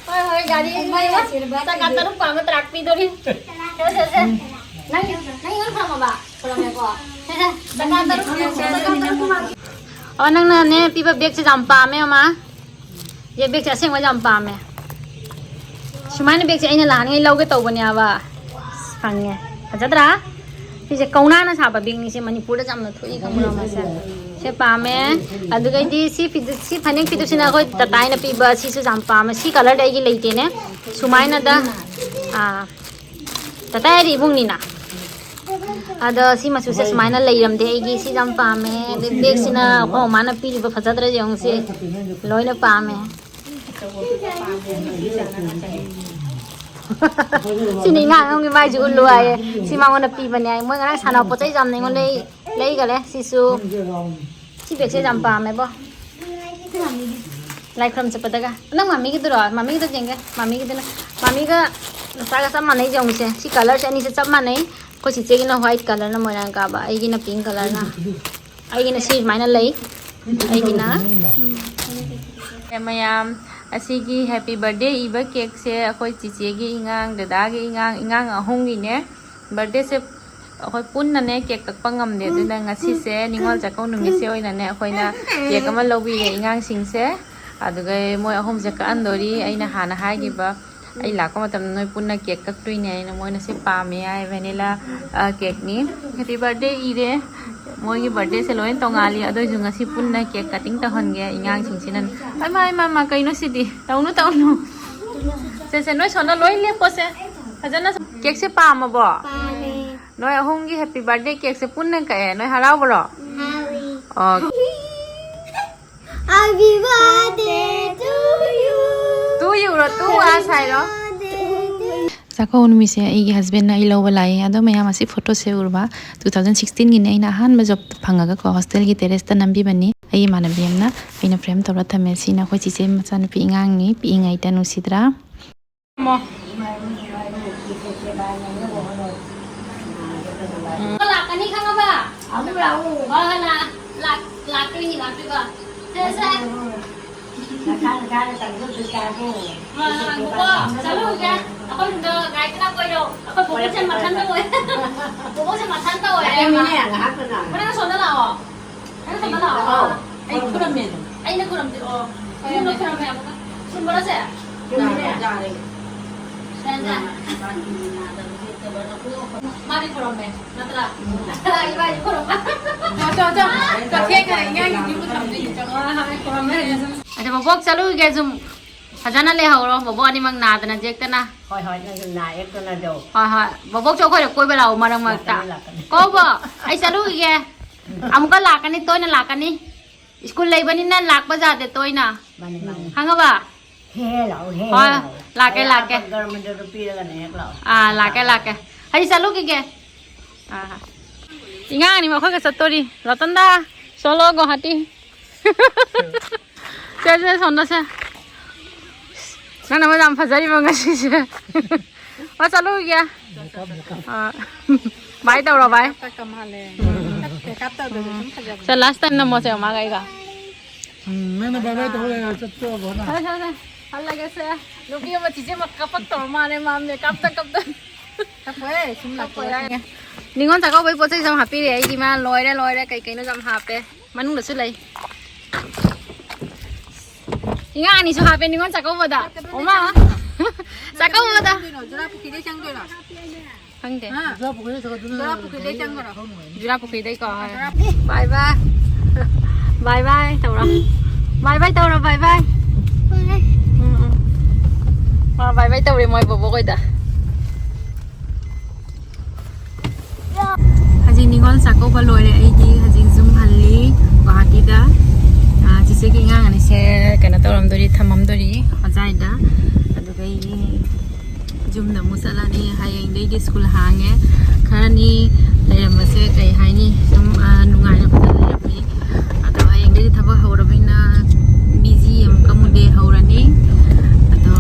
ꯍꯣꯏ, ꯍꯣꯏ, ꯒꯥꯔꯤ ꯃꯩ ꯆꯀꯥ ꯇꯔꯨꯛ ꯄꯥꯟꯕ ꯇ꯭ꯔꯥꯛ ꯄꯤꯗꯣꯔꯤ꯫ ꯁꯦ, ꯁꯦ, ꯁꯦ꯫ ꯅꯪ, ꯅꯪ ꯌꯣꯟ ꯐꯪꯉꯕ? ꯈꯨꯔꯨꯝꯃꯦꯀꯣ꯫ ꯁꯦ, ꯁꯦ, ꯆꯀꯥ ꯇꯔꯨꯛ, ꯆꯀꯥ ꯇꯔꯨꯛ ꯄꯥꯟꯕ꯫ ꯑꯣ, ꯅꯪꯅꯅꯦ ꯄꯤꯕ ꯕꯦꯒꯁꯦ ꯌꯥꯝ ꯄꯥꯝꯃꯦ, ꯃꯃꯥ꯫ ꯁꯤ ꯕꯦꯒꯁꯦ ꯑꯁꯦꯡꯕ ꯌꯥꯝ ꯄꯥꯝꯃꯦ꯫ ꯁꯨꯃꯥꯏꯅ ꯕꯦꯒꯁꯦ ꯑꯩꯅ ꯅꯍꯥꯟꯉꯩ ꯂꯧꯒꯦ ꯇꯧꯕꯅꯦꯕ꯫ ꯐꯪꯉꯦ꯫ ꯐꯖꯗ꯭ꯔꯥ? ꯁꯤꯁꯦ ꯀꯧꯅꯥꯅ ꯁꯥꯕ ꯕꯦꯒꯅꯤ꯫ ꯁꯦ ꯃꯅꯤꯄꯨꯔꯗ ꯌꯥꯝꯅ ꯊꯣꯛꯏ ꯈꯪꯕ꯭ꯔꯥ ꯃꯁꯦ? ꯁꯦ ꯄꯥꯝꯃꯦ꯫ ꯑꯗꯨꯒꯩꯗꯤ ꯁꯤ ꯐꯤꯗꯨ-, ꯁꯤ ꯐꯅꯦꯛ ꯐꯤꯗꯨꯁꯤꯅ ꯑꯩꯈꯣꯏ ꯇꯇꯥꯏꯅ ꯄꯤꯕ, ꯁꯤꯁꯨ ꯌꯥꯝ ꯄꯥꯝꯃꯦ꯫ ꯁꯤ colourꯗꯤ ꯑꯩꯒꯤ ꯂꯩꯇꯦꯅꯦ꯫ ꯁꯨꯃꯥꯏꯅꯗ, ꯑꯥ, ꯇꯇꯥꯏ ꯍꯥꯏꯗꯤ ꯏꯕꯨꯡꯅꯤꯅ꯫ ꯑꯗꯣ ꯁꯤ ꯃꯆꯨꯁꯦ ꯁꯨꯃꯥꯏꯅ ꯂꯩꯔꯝꯗꯦ ꯑꯩꯒꯤ꯫ ꯁꯤ ꯌꯥꯝ ꯄꯥꯝꯃꯦ꯫ ꯑꯗꯩ ꯕꯦꯒꯁꯤꯅ ꯑꯩꯈꯣꯏ ꯃꯃꯥꯅ ꯄꯤꯔꯤꯕ ꯐꯖꯗ꯭ꯔꯥ ꯌꯦꯡꯉꯨꯁꯦ꯫ ꯂꯣꯏꯅ ꯄꯥꯝꯃꯦ꯫ ꯁꯤꯅ ꯏꯉꯥꯡ ꯑꯃꯒꯤ ꯃꯥꯏꯁꯦ ꯎꯠꯂꯨ ꯍꯥꯏꯌꯦ꯫ ꯁꯤ ꯃꯉꯣꯟꯗ ꯄꯤꯕꯅꯦ ꯍꯥꯏ꯫ ꯃꯣꯏ ꯉꯔꯥꯡ ꯁꯥꯟꯅꯕ ꯄꯣꯠ ꯆꯩꯁꯨ ꯌꯥꯝ ꯑꯩꯉꯣꯟꯗ ꯂꯩ-, ꯂꯩꯈꯔꯦ꯫ ꯁꯤꯁꯨ, ꯁꯤ ꯕꯦꯒꯁꯦ ꯌꯥꯝ ꯄꯥꯝꯃꯦꯕꯣ꯫ ꯂꯥꯏ ꯈꯨꯔꯨꯝ ꯆꯠꯄꯗꯒ꯫ ꯅꯪ ꯃꯃꯤꯒꯤꯗꯨꯔꯣ? ꯃꯃꯤꯒꯤꯗꯣ ꯌꯦꯡꯒꯦ꯫ ꯃꯃꯤꯒꯤꯗꯨꯅ, ꯃꯃꯤꯒ ꯅꯆꯥꯒ ꯆꯞ ꯃꯥꯟꯅꯩ ꯌꯦꯡꯉꯨꯁꯦ꯫ ꯁꯤ colourꯁꯦ ꯑꯅꯤꯁꯦ ꯆꯞ ꯃꯥꯟꯅꯩ꯫ ꯑꯩꯈꯣꯏ ꯆꯤꯆꯦꯒꯤꯅ white colourꯅ ꯃꯣꯏꯔꯥꯡ ꯀꯥꯕ, ꯑꯩꯒꯤꯅ pink colourꯅ꯫ ꯑꯩꯒꯤꯅ ꯁꯤ ꯁꯨꯃꯥꯏꯅ ꯂꯩ꯫ ꯑꯩꯒꯤꯅ꯫ ꯑꯦ ꯃꯌꯥꯝ, ꯑꯁꯤꯒꯤ happy birthday ꯏꯕ cakeꯁꯦ ꯑꯩꯈꯣꯏ ꯆꯤꯆꯦꯒꯤ ꯏꯉꯥꯡ, ꯗꯗꯥꯒꯤ ꯏꯉꯥꯡ, ꯏꯉꯥꯡ ꯑꯍꯨꯝꯒꯤꯅꯦ꯫ Birthdayꯁꯦ ꯑꯩꯈꯣꯏ ꯄꯨꯟꯅꯅꯦ cake ꯀꯛꯄ ꯉꯝꯗꯦ, ꯑꯗꯨꯅ ꯉꯁꯤꯁꯦ ꯅꯤꯉꯣꯜ ꯆꯥꯛꯀꯧ ꯅꯨꯃꯤꯠꯁꯦ ꯑꯣꯏꯅꯅꯦ ꯑꯩꯈꯣꯏꯅ cake ꯑꯃ ꯂꯧꯕꯤꯔꯦ ꯏꯉꯥꯡꯁꯤꯡꯁꯦ꯫ ꯑꯗꯨꯒ ꯃꯣꯏ ꯑꯍꯨꯝꯁꯦ ꯀꯛꯍꯟꯗꯣꯔꯤ꯫ ꯑꯩꯅ ꯍꯥꯟꯅ ꯍꯥꯏꯈꯤꯕ, ꯑꯩ ꯂꯥꯛꯄ ꯃꯇꯝꯗ ꯅꯣꯏ ꯄꯨꯟꯅ cake ꯀꯛꯇꯣꯏꯅꯦ ꯍꯥꯏꯅ꯫ ꯃꯣꯏꯅ ꯁꯤ ꯄꯥꯝꯃꯦ ꯍꯥꯏ, vanilla, ꯑ, cakeꯅꯤ꯫ Happy birthday ꯏꯔꯦ꯫ ꯃꯣꯏꯒꯤ birthdayꯁꯦ ꯂꯣꯏ ꯇꯣꯡꯉꯥꯜꯂꯤ, ꯑꯗꯨ ꯑꯣꯏꯁꯨ ꯉꯁꯤ ꯄꯨꯟꯅ cake cutting ꯇꯧꯍꯟꯒꯦ ꯏꯉꯥꯡꯁꯤꯡꯁꯤꯅ꯫ ꯑꯩꯃ, ꯑꯩꯃ, ꯑꯩꯃ, ꯀꯩꯅꯣ ꯁꯤꯗꯤ? ꯇꯧꯅꯨ, ꯇꯧꯅꯨ꯫ ꯁꯦ, ꯁꯦ, ꯅꯣꯏ ꯁꯣꯝꯗ ꯂꯣꯏ ꯂꯦꯞꯄꯣꯁꯦ꯫ ꯐꯖꯅ cakeꯁꯦ ꯄꯥꯝꯃꯕꯣ? ꯄꯥꯝꯃꯦ꯫ ꯅꯣꯏ ꯑꯍꯨꯝꯒꯤ happy birthday cakeꯁꯦ ꯄꯨꯟꯅ ꯀꯛꯑꯦ꯫ ꯅꯣꯏ ꯍꯔꯥꯎꯕ꯭ꯔꯣ? ꯍꯔꯥꯎꯏ꯫ ꯑꯣ꯫ Happy birthday to you. To you. Two ꯑꯥꯁ ꯍꯥꯏꯔꯣ꯫ ꯆꯥꯛꯀꯧꯕ ꯅꯨꯃꯤꯠꯁꯦ ꯑꯩꯒꯤ ꯍꯁꯕꯦꯟꯅ ꯑꯩ ꯂꯧꯕ ꯂꯥꯛꯑꯦ꯫ ꯑꯗꯣ ꯃꯌꯥꯝ, ꯑꯁꯤ ꯐꯣꯇꯣꯁꯦ ꯎꯔꯕ? ꯇꯨ ꯊꯥꯎꯖꯟ ꯁꯤꯛꯁꯇꯤꯟꯒꯤꯅꯦ, ꯑꯩꯅ ꯑꯍꯥꯟꯕ ꯖꯣꯕ ꯐꯪꯉꯒꯀꯣ, ꯍꯣꯁꯇꯦꯜꯒꯤ ꯇꯦꯔꯦꯁꯇ ꯅꯝꯕꯤꯕꯅꯤ꯫ ꯑꯩ ꯏꯃꯥꯟꯅꯕꯤ ꯑꯃꯅ ꯑꯩꯅ ꯐ꯭ꯔꯦꯝ ꯇꯧꯔ ꯊꯝꯃꯦ꯫ ꯁꯤꯅ ꯑꯩꯈꯣꯏ ꯆꯤꯆꯦ ꯃꯆꯥꯅꯨꯄꯤ ꯑꯉꯥꯡꯅꯤ, ꯄꯤꯛꯏꯉꯩꯗ ꯅꯨꯡꯁꯤꯗ꯭ꯔꯥ? ꯂꯥꯛꯀꯅꯤ ꯈꯪꯉꯕ? ꯍꯣꯏ, ꯍꯣꯏ, ꯂꯥꯛ-, ꯂꯥꯛ-, ꯂꯥꯛꯇꯣꯏꯅꯤ, ꯂꯥꯛꯇꯣꯏꯕ꯫ ꯁꯦ, ꯁꯦ꯫ ꯅꯁꯥ ꯅꯁꯥꯅ ꯇꯧꯖꯧꯁꯨ ꯆꯥꯒꯣ꯫ ꯍꯣꯏ, ꯍꯣꯏ, ꯉꯥꯏꯈꯣꯀꯣ꯫ ꯆꯠꯂꯨꯔꯒꯦ꯫ ꯑꯩꯈꯣꯏ ꯁꯣꯝꯗ ꯉꯥꯏꯇꯅ ꯀꯣꯏꯔꯣ꯫ ꯑꯩꯈꯣꯏ ꯕꯣꯕꯣꯛꯁꯦ ꯃꯊꯟꯇ ꯑꯣꯏ-, ꯕꯣꯕꯣꯛꯁꯦ ꯃꯊꯟꯇ ꯑꯣꯏꯔꯦꯕ꯫ ꯉꯥꯏꯈꯣꯅꯦ, ꯉꯥꯏꯍꯥꯛ ꯀꯅꯥ? ꯅꯪ ꯁꯣꯝꯗ ꯂꯥꯛꯑꯣ꯫ ꯅꯪ ꯁꯣꯝꯗ ꯂꯥꯛꯑꯣ꯫ ꯑꯧ, ꯑꯩ ꯈꯨꯔꯝꯃꯦ ꯑꯗꯨꯝ꯫ ꯑꯩꯅ ꯈꯨꯔꯝꯗꯦ꯫ ꯑꯣ, ꯈꯨꯔꯝꯃꯦ, ꯈꯨꯔꯝꯃꯦ ꯑꯃꯨꯛꯀ꯫ ꯁꯨꯝꯕꯔꯣ ꯁꯦ? ꯌꯥꯔꯦ, ꯌꯥꯔꯦ꯫ ꯁꯦ, ꯁꯦ꯫ ꯃꯥꯗꯤ ꯈꯨꯔꯝꯃꯦ, ꯅꯠꯇ꯭ꯔꯥ? ꯏꯕꯥꯅꯤ ꯈꯨꯔꯝꯃꯦ꯫ ꯆꯣ, ꯆꯣ, ꯆꯣ꯫ ꯆꯣ, ꯊꯦꯡꯈꯔꯦ, ꯏꯉꯥꯡꯒꯤ ꯌꯨꯝꯗ ꯊꯝꯗꯣꯏꯅꯦ, ꯆꯣ꯫ ꯍꯣꯏ, ꯍꯣꯏ, ꯈꯨꯔꯝꯃꯦ꯫ ꯑꯗꯣ ꯕꯣꯕꯣꯛ ꯆꯠꯂꯨꯈꯤꯒꯦ ꯁꯨꯝ꯫ ꯐꯖꯅ ꯂꯩꯍꯧꯔꯣ, ꯕꯣꯕꯣꯛ ꯑꯅꯤꯃꯛ ꯅꯥꯗꯅ ꯌꯦꯛꯇꯅ꯫ ꯍꯣꯏ, ꯍꯣꯏ, ꯅꯪꯁꯨ ꯅꯥ ꯌꯦꯛꯇꯅ ꯇꯧ꯫ ꯍꯣꯏ, ꯍꯣꯏ꯫ ꯕꯣꯕꯣꯛꯁꯨ ꯑꯩꯈꯣꯏꯗ ꯀꯣꯏꯕ ꯂꯥꯛꯑꯣ ꯃꯔꯛ ꯃꯔꯛꯇ꯫ ꯂꯥꯛꯀꯅꯤ, ꯂꯥꯛꯀꯅꯤ꯫ ꯀꯣ ꯕꯣꯛ, ꯑꯩ ꯆꯠꯂꯨꯈꯤꯒꯦ꯫ ꯑꯃꯨꯛꯀ ꯂꯥꯛꯀꯅꯤ, ꯇꯣꯏꯅ ꯂꯥꯛꯀꯅꯤ꯫ ꯁ꯭ꯀꯨꯜ ꯂꯩꯕꯅꯤꯅ ꯂꯥꯛꯄ ꯌꯥꯗꯦ ꯇꯣꯏꯅ꯫ ꯃꯥꯅꯤ, ꯃꯥꯅꯤ꯫ ꯈꯪꯉꯕ? ꯍꯦ, ꯍꯦ ꯂꯥꯛꯑꯣ, ꯍꯦ, ꯍꯣꯏ, ꯍꯦ ꯂꯥꯛꯑꯣ꯫ ꯂꯥꯛꯀꯦ, ꯑꯩ ꯂꯥꯛꯀꯦ꯫ ꯑꯥ, ꯄꯤꯔꯒꯅꯦ ꯍꯦꯛ ꯂꯥꯛꯑꯣ꯫ ꯑꯥ, ꯂꯥꯛꯀꯦ, ꯂꯥꯛꯀꯦ꯫ ꯑꯩ ꯆꯠꯂꯨꯈꯤꯒꯦ꯫ ꯑꯥ꯫ ꯏꯉꯥꯡ ꯑꯅꯤ ꯃꯈꯣꯏꯒ ꯆꯠꯇꯣꯔꯤ꯫ ꯔꯇꯟꯗꯥ, ꯆꯣꯂꯣ ꯒꯨꯋꯥꯍꯥꯇꯤ꯫ ꯁꯦ, ꯁꯦ, ꯁꯣꯝꯗ ꯁꯦ꯫ ꯅꯪꯅ ꯃꯌꯥꯝ ꯐꯖꯔꯤꯕ ꯉꯁꯤꯁꯦ꯫ ꯑꯣ, ꯆꯠꯂꯨꯈꯤꯒꯦ꯫ ꯑꯥ꯫ ꯕꯥꯏ ꯇꯧꯔꯣ, ꯕꯥꯏ꯫ ꯀꯞꯇ ꯀꯞ ꯃꯥꯜꯂꯦ꯫ ꯀꯞꯇꯦ, ꯀꯞꯇꯕꯗꯁꯨ ꯁꯨꯝ ꯐꯖꯕꯅꯦ꯫ ꯁꯦ, ꯂꯥꯁ ꯇꯥꯏꯝ ꯅꯝꯃꯣꯁꯦ, ꯃꯥꯒ ꯑꯩꯒ꯫ ꯎꯝ, ꯅꯪꯅ ꯕꯥꯏ ꯕꯥꯏ ꯇꯧ ꯂꯩꯔ ꯆꯠꯇꯣꯔꯕꯣ ꯅꯪ? ꯁꯦ, ꯁꯦ, ꯁꯦ꯫ ꯍꯜꯂꯒꯦꯁꯦ꯫ ꯅꯨꯄꯤ ꯑꯃ ꯆꯤꯆꯦ ꯑꯃ ꯀꯞꯄꯛꯇꯧꯔ ꯃꯥꯜꯂꯦ, ꯃꯥ ꯃꯦꯀꯞꯇ ꯀꯞꯇ꯫ ꯀꯞꯄꯣꯏ, ꯁꯨꯝ ꯂꯥꯛꯄ ꯌꯥꯏ꯫ ꯅꯤꯉꯣꯜ ꯆꯥꯛꯀꯧꯕꯩ ꯄꯣꯠ ꯆꯩꯁꯨ ꯌꯥꯝ ꯍꯥꯞꯄꯤꯔꯦ ꯑꯩꯒꯤ꯫ ꯃꯥ ꯂꯣꯏꯔꯦ, ꯂꯣꯏꯔꯦ꯫ ꯀꯩ ꯀꯩꯅꯣ ꯌꯥꯝ ꯍꯥꯞꯄꯦ꯫ ꯃꯅꯨꯡꯗꯁꯨ ꯂꯩ꯫ ꯏꯉꯥ ꯑꯅꯤꯁꯨ ꯍꯥꯞꯄꯦ ꯅꯤꯉꯣꯜ ꯆꯥꯛꯀꯧꯕꯗ꯫ ꯑꯣꯃꯥ꯫ ꯆꯥꯛꯀꯧꯕꯗ꯫ ꯆꯪꯗꯣꯏꯅꯣ? ꯖꯨꯔꯥ ꯄꯨꯈ꯭ꯔꯤꯗꯩ ꯆꯪꯗꯣꯏꯔꯣ? ꯈꯪꯗꯦ꯫ ꯍꯥ? ꯖꯨꯔꯥ ꯄꯨꯈ꯭ꯔꯤꯗꯩ ꯆꯠꯀꯗꯣꯏꯅꯤ꯫ ꯖꯨꯔꯥ ꯄꯨꯈ꯭ꯔꯤꯗꯩ ꯆꯪꯈ꯭ꯔꯣ꯫ ꯖꯨꯔꯥ ꯄꯨꯈ꯭ꯔꯤꯗꯩ ꯀꯣ, ꯍꯣꯏ꯫ ꯖꯨꯔꯥ ꯄꯨꯈ꯭ꯔꯤ꯫ ꯕꯥꯏ ꯕꯥꯏ꯫ ꯕꯥꯏ ꯕꯥꯏ ꯇꯧꯔꯣ꯫ ꯕꯥꯏ ꯕꯥꯏ ꯇꯧꯔꯣ, ꯕꯥꯏ ꯕꯥꯏ꯫ ꯎꯝ, ꯎꯝ꯫ ꯃꯥ ꯕꯥꯏ ꯕꯥꯏ ꯇꯧꯔꯦ ꯃꯣꯏ ꯕꯣꯕꯣꯛ ꯍꯣꯏꯗ꯫ ꯍꯧꯖꯤꯛ ꯅꯤꯉꯣꯜ ꯆꯥꯛꯀꯧꯕ ꯂꯣꯏꯔꯦ, ꯑꯩꯗꯤ ꯍꯧꯖꯤꯛ ꯌꯨꯝ ꯍꯜꯂꯤ ꯒꯨꯋꯥꯍꯥꯇꯤꯗ꯫ ꯑꯥ, ꯆꯤꯆꯦꯒꯤ ꯑꯉꯥꯡ ꯑꯅꯤꯁꯦ ꯀꯩꯅꯣ ꯇꯧꯔꯝꯗꯣꯔꯤ, ꯊꯝꯃꯝꯗꯣꯔꯤ ꯍꯣꯖꯥꯏꯗ꯫ ꯌꯨꯝꯗ ꯑꯃꯨꯛ ꯆꯠꯂꯅꯤ꯫ ꯍꯌꯦꯡꯗꯩꯗꯤ ꯁ꯭ꯀꯨꯜ ꯍꯥꯡꯉꯦ꯫ ꯈꯔꯅꯤ ꯂꯩꯔꯝꯕꯁꯦ ꯀꯩ ꯍꯥꯏꯅꯤ, ꯁꯨꯝ, ꯑ, ꯅꯨꯡꯉꯥꯏꯅ ꯐꯖꯅ ꯂꯩꯔꯝꯃꯤ꯫ ꯑꯗꯣ ꯍꯌꯦꯡꯗꯩꯗꯤ ꯊꯕꯛ ꯍꯧꯔꯕꯅꯤꯅ ꯕꯤꯖꯤ ꯑꯃꯨꯛꯀ ꯑꯃꯨꯛ ꯗꯦ ꯍꯧꯔꯅꯤ꯫ ꯑꯗꯣ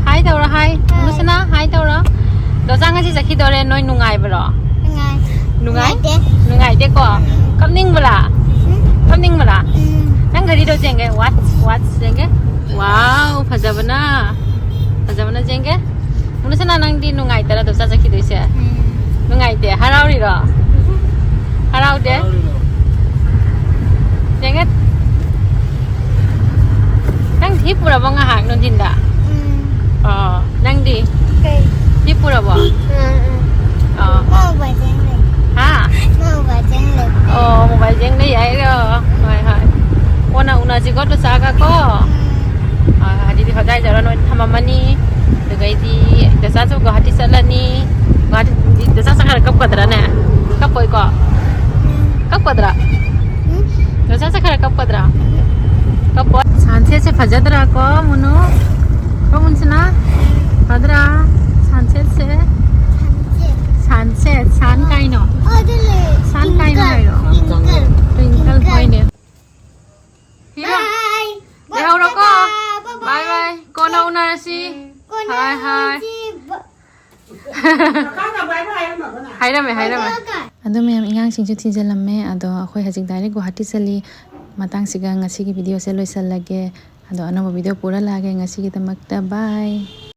ꯍꯥꯏ ꯇꯧꯔꯣ, ꯍꯥꯏ꯫ ꯍꯥꯏ꯫ ꯃꯨꯁꯅꯥ, ꯍꯥꯏ ꯇꯧꯔꯣ꯫ ꯗꯣꯆꯥ ꯉꯁꯤ ꯆꯠꯈꯤꯗꯣꯔꯦ, ꯅꯣꯏ ꯅꯨꯡꯉꯥꯏꯕ꯭ꯔꯣ? ꯅꯨꯡꯉꯥꯏ꯫ ꯅꯨꯡꯉꯥꯏ꯫ ꯅꯨꯡꯉꯥꯏꯇꯦ? ꯅꯨꯡꯉꯥꯏꯇꯦꯀꯣ? ꯎꯝ꯫ ꯀꯞꯅꯤꯡꯕ꯭ꯔꯥ? ꯎꯝ꯫ ꯀꯞꯅꯤꯡꯕ꯭ꯔꯥ? ꯎꯝ꯫ ꯅꯪ ꯘꯔꯤꯗꯣ ꯌꯦꯡꯒꯦ, watch, watch ꯌꯦꯡꯒꯦ꯫ Wow, ꯐꯖꯕꯅ, ꯐꯖꯕꯅ ꯌꯦꯡꯒꯦ꯫ ꯃꯨꯅꯨꯁꯅꯥ, ꯅꯪꯗꯤ ꯅꯨꯡꯉꯥꯏꯇꯔꯥ ꯗꯣꯆꯥ ꯆꯠꯈꯤꯗꯣꯏꯁꯦ? ꯎꯝ꯫ ꯅꯨꯡꯉꯥꯏꯇꯦ? ꯍꯔꯥꯎꯔꯤꯔꯣ? ꯍꯔꯥꯎꯗꯦ? ꯍꯔꯥꯎꯔꯤꯔꯣ? ꯌꯦꯡꯉꯦ꯫ ꯅꯪ ꯍꯤꯞꯄꯨꯔꯕꯣ ꯉꯥꯏꯍꯥꯛ ꯅꯨꯡꯊꯤꯟꯗ? ꯎꯝ꯫ ꯑꯣ, ꯅꯪꯗꯤ? ꯀꯩ? ꯍꯤꯞꯄꯨꯔꯕꯣ? ꯎꯝ, ꯎꯝ꯫ ꯑꯣ꯫ ꯃꯥ ꯃꯣꯕꯥꯏꯜ ꯌꯦꯡ ꯂꯩ꯫ ꯍꯥ? ꯃꯥ ꯃꯣꯕꯥꯏꯜ ꯌꯦꯡ ꯂꯩ꯫ ꯑꯣ, ꯃꯣꯕꯥꯏꯜ ꯌꯦꯡ ꯂꯩ ꯍꯥꯏꯔꯣ? ꯍꯣꯏ, ꯍꯣꯏ꯫ ꯀꯣꯟꯅ ꯎꯅꯁꯤꯀꯣ ꯗꯣꯆꯥꯒ ꯀꯣ꯫ ꯎꯝ꯫ ꯍꯣꯏ, ꯍꯣꯏ, ꯑꯗꯨꯗꯤ ꯍꯣꯖꯥꯏ ꯖꯧꯔ ꯅꯣꯏ ꯊꯝꯃꯝꯃꯅꯤ꯫ ꯑꯗꯨꯒꯩꯗꯤ ꯗꯣꯆꯥꯁꯨ ꯒꯨꯋꯥꯍꯥꯇꯤ ꯆꯠꯂꯅꯤ꯫ ꯒꯨꯋꯥꯍꯥꯇꯤ, ꯗꯣꯆꯥ ꯆꯠꯈ꯭ꯔ ꯀꯞꯀꯗ꯭ꯔꯥꯅꯦ? ꯀꯞꯄꯣꯏꯀꯣ? ꯎꯝ꯫ ꯀꯞꯀꯗ꯭ꯔꯥ? ꯎꯝ꯫ ꯗꯣꯆꯥ ꯆꯠꯈ꯭ꯔ ꯀꯞꯀꯗ꯭ꯔꯥ? ꯎꯝ꯫ ꯀꯞꯄꯣꯏ꯫ Sunset ꯁꯦ ꯐꯖꯗ꯭ꯔꯥ ꯀꯣ, ꯃꯨꯅꯨ? ꯀꯣ, ꯃꯨꯟꯁꯅꯥ? ꯐꯖꯗ꯭ꯔꯥ? Sunset ꯁꯦ? Sunset꯫ Sunset, sun ꯀꯥꯏꯅꯣ? ꯑꯣ, ꯑꯗꯨ ꯂꯩ꯫ Sun ꯀꯥꯏꯅꯣ ꯍꯥꯏꯔꯣ? Twinkle꯫ Twinkle꯫ Twinkle ꯍꯣꯏꯅꯦ꯫ Hero. Bye꯫ ꯂꯩꯍꯧꯔꯣꯀꯣ꯫ Bye bye꯫ Bye bye꯫ ꯀꯣꯟꯅ ꯎꯅꯔꯁꯤ꯫ ꯎꯝ꯫ ꯀꯣꯟꯅ ꯍꯥꯏ, ꯍꯥꯏ꯫ ꯎꯅꯔꯁꯤ꯫ ꯕ- ꯍꯥꯏꯔꯝꯃꯦ, ꯍꯥꯏꯔꯝꯃꯦ꯫ ꯕꯥꯏ ꯕꯥꯏ꯫ ꯑꯗꯣ ꯃꯌꯥꯝ, ꯑꯉꯥꯡꯁꯤꯡꯁꯨ ꯊꯤꯟꯖꯜꯂꯝꯃꯦ꯫ ꯑꯗꯣ ꯑꯩꯈꯣꯏ ꯍꯧꯖꯤꯛ direct ꯒꯨꯋꯥꯍꯥꯇꯤ ꯆꯠꯂꯤ꯫ ꯃꯇꯥꯡꯁꯤꯒ ꯉꯁꯤꯒꯤ video ꯁꯦ ꯂꯣꯏꯁꯜꯂꯒꯦ꯫ ꯑꯗꯣ ꯑꯅꯧꯕ video ꯄꯨꯔ ꯂꯥꯛꯑꯒꯦ꯫ ꯉꯁꯤꯒꯤꯗꯃꯛꯇ bye꯫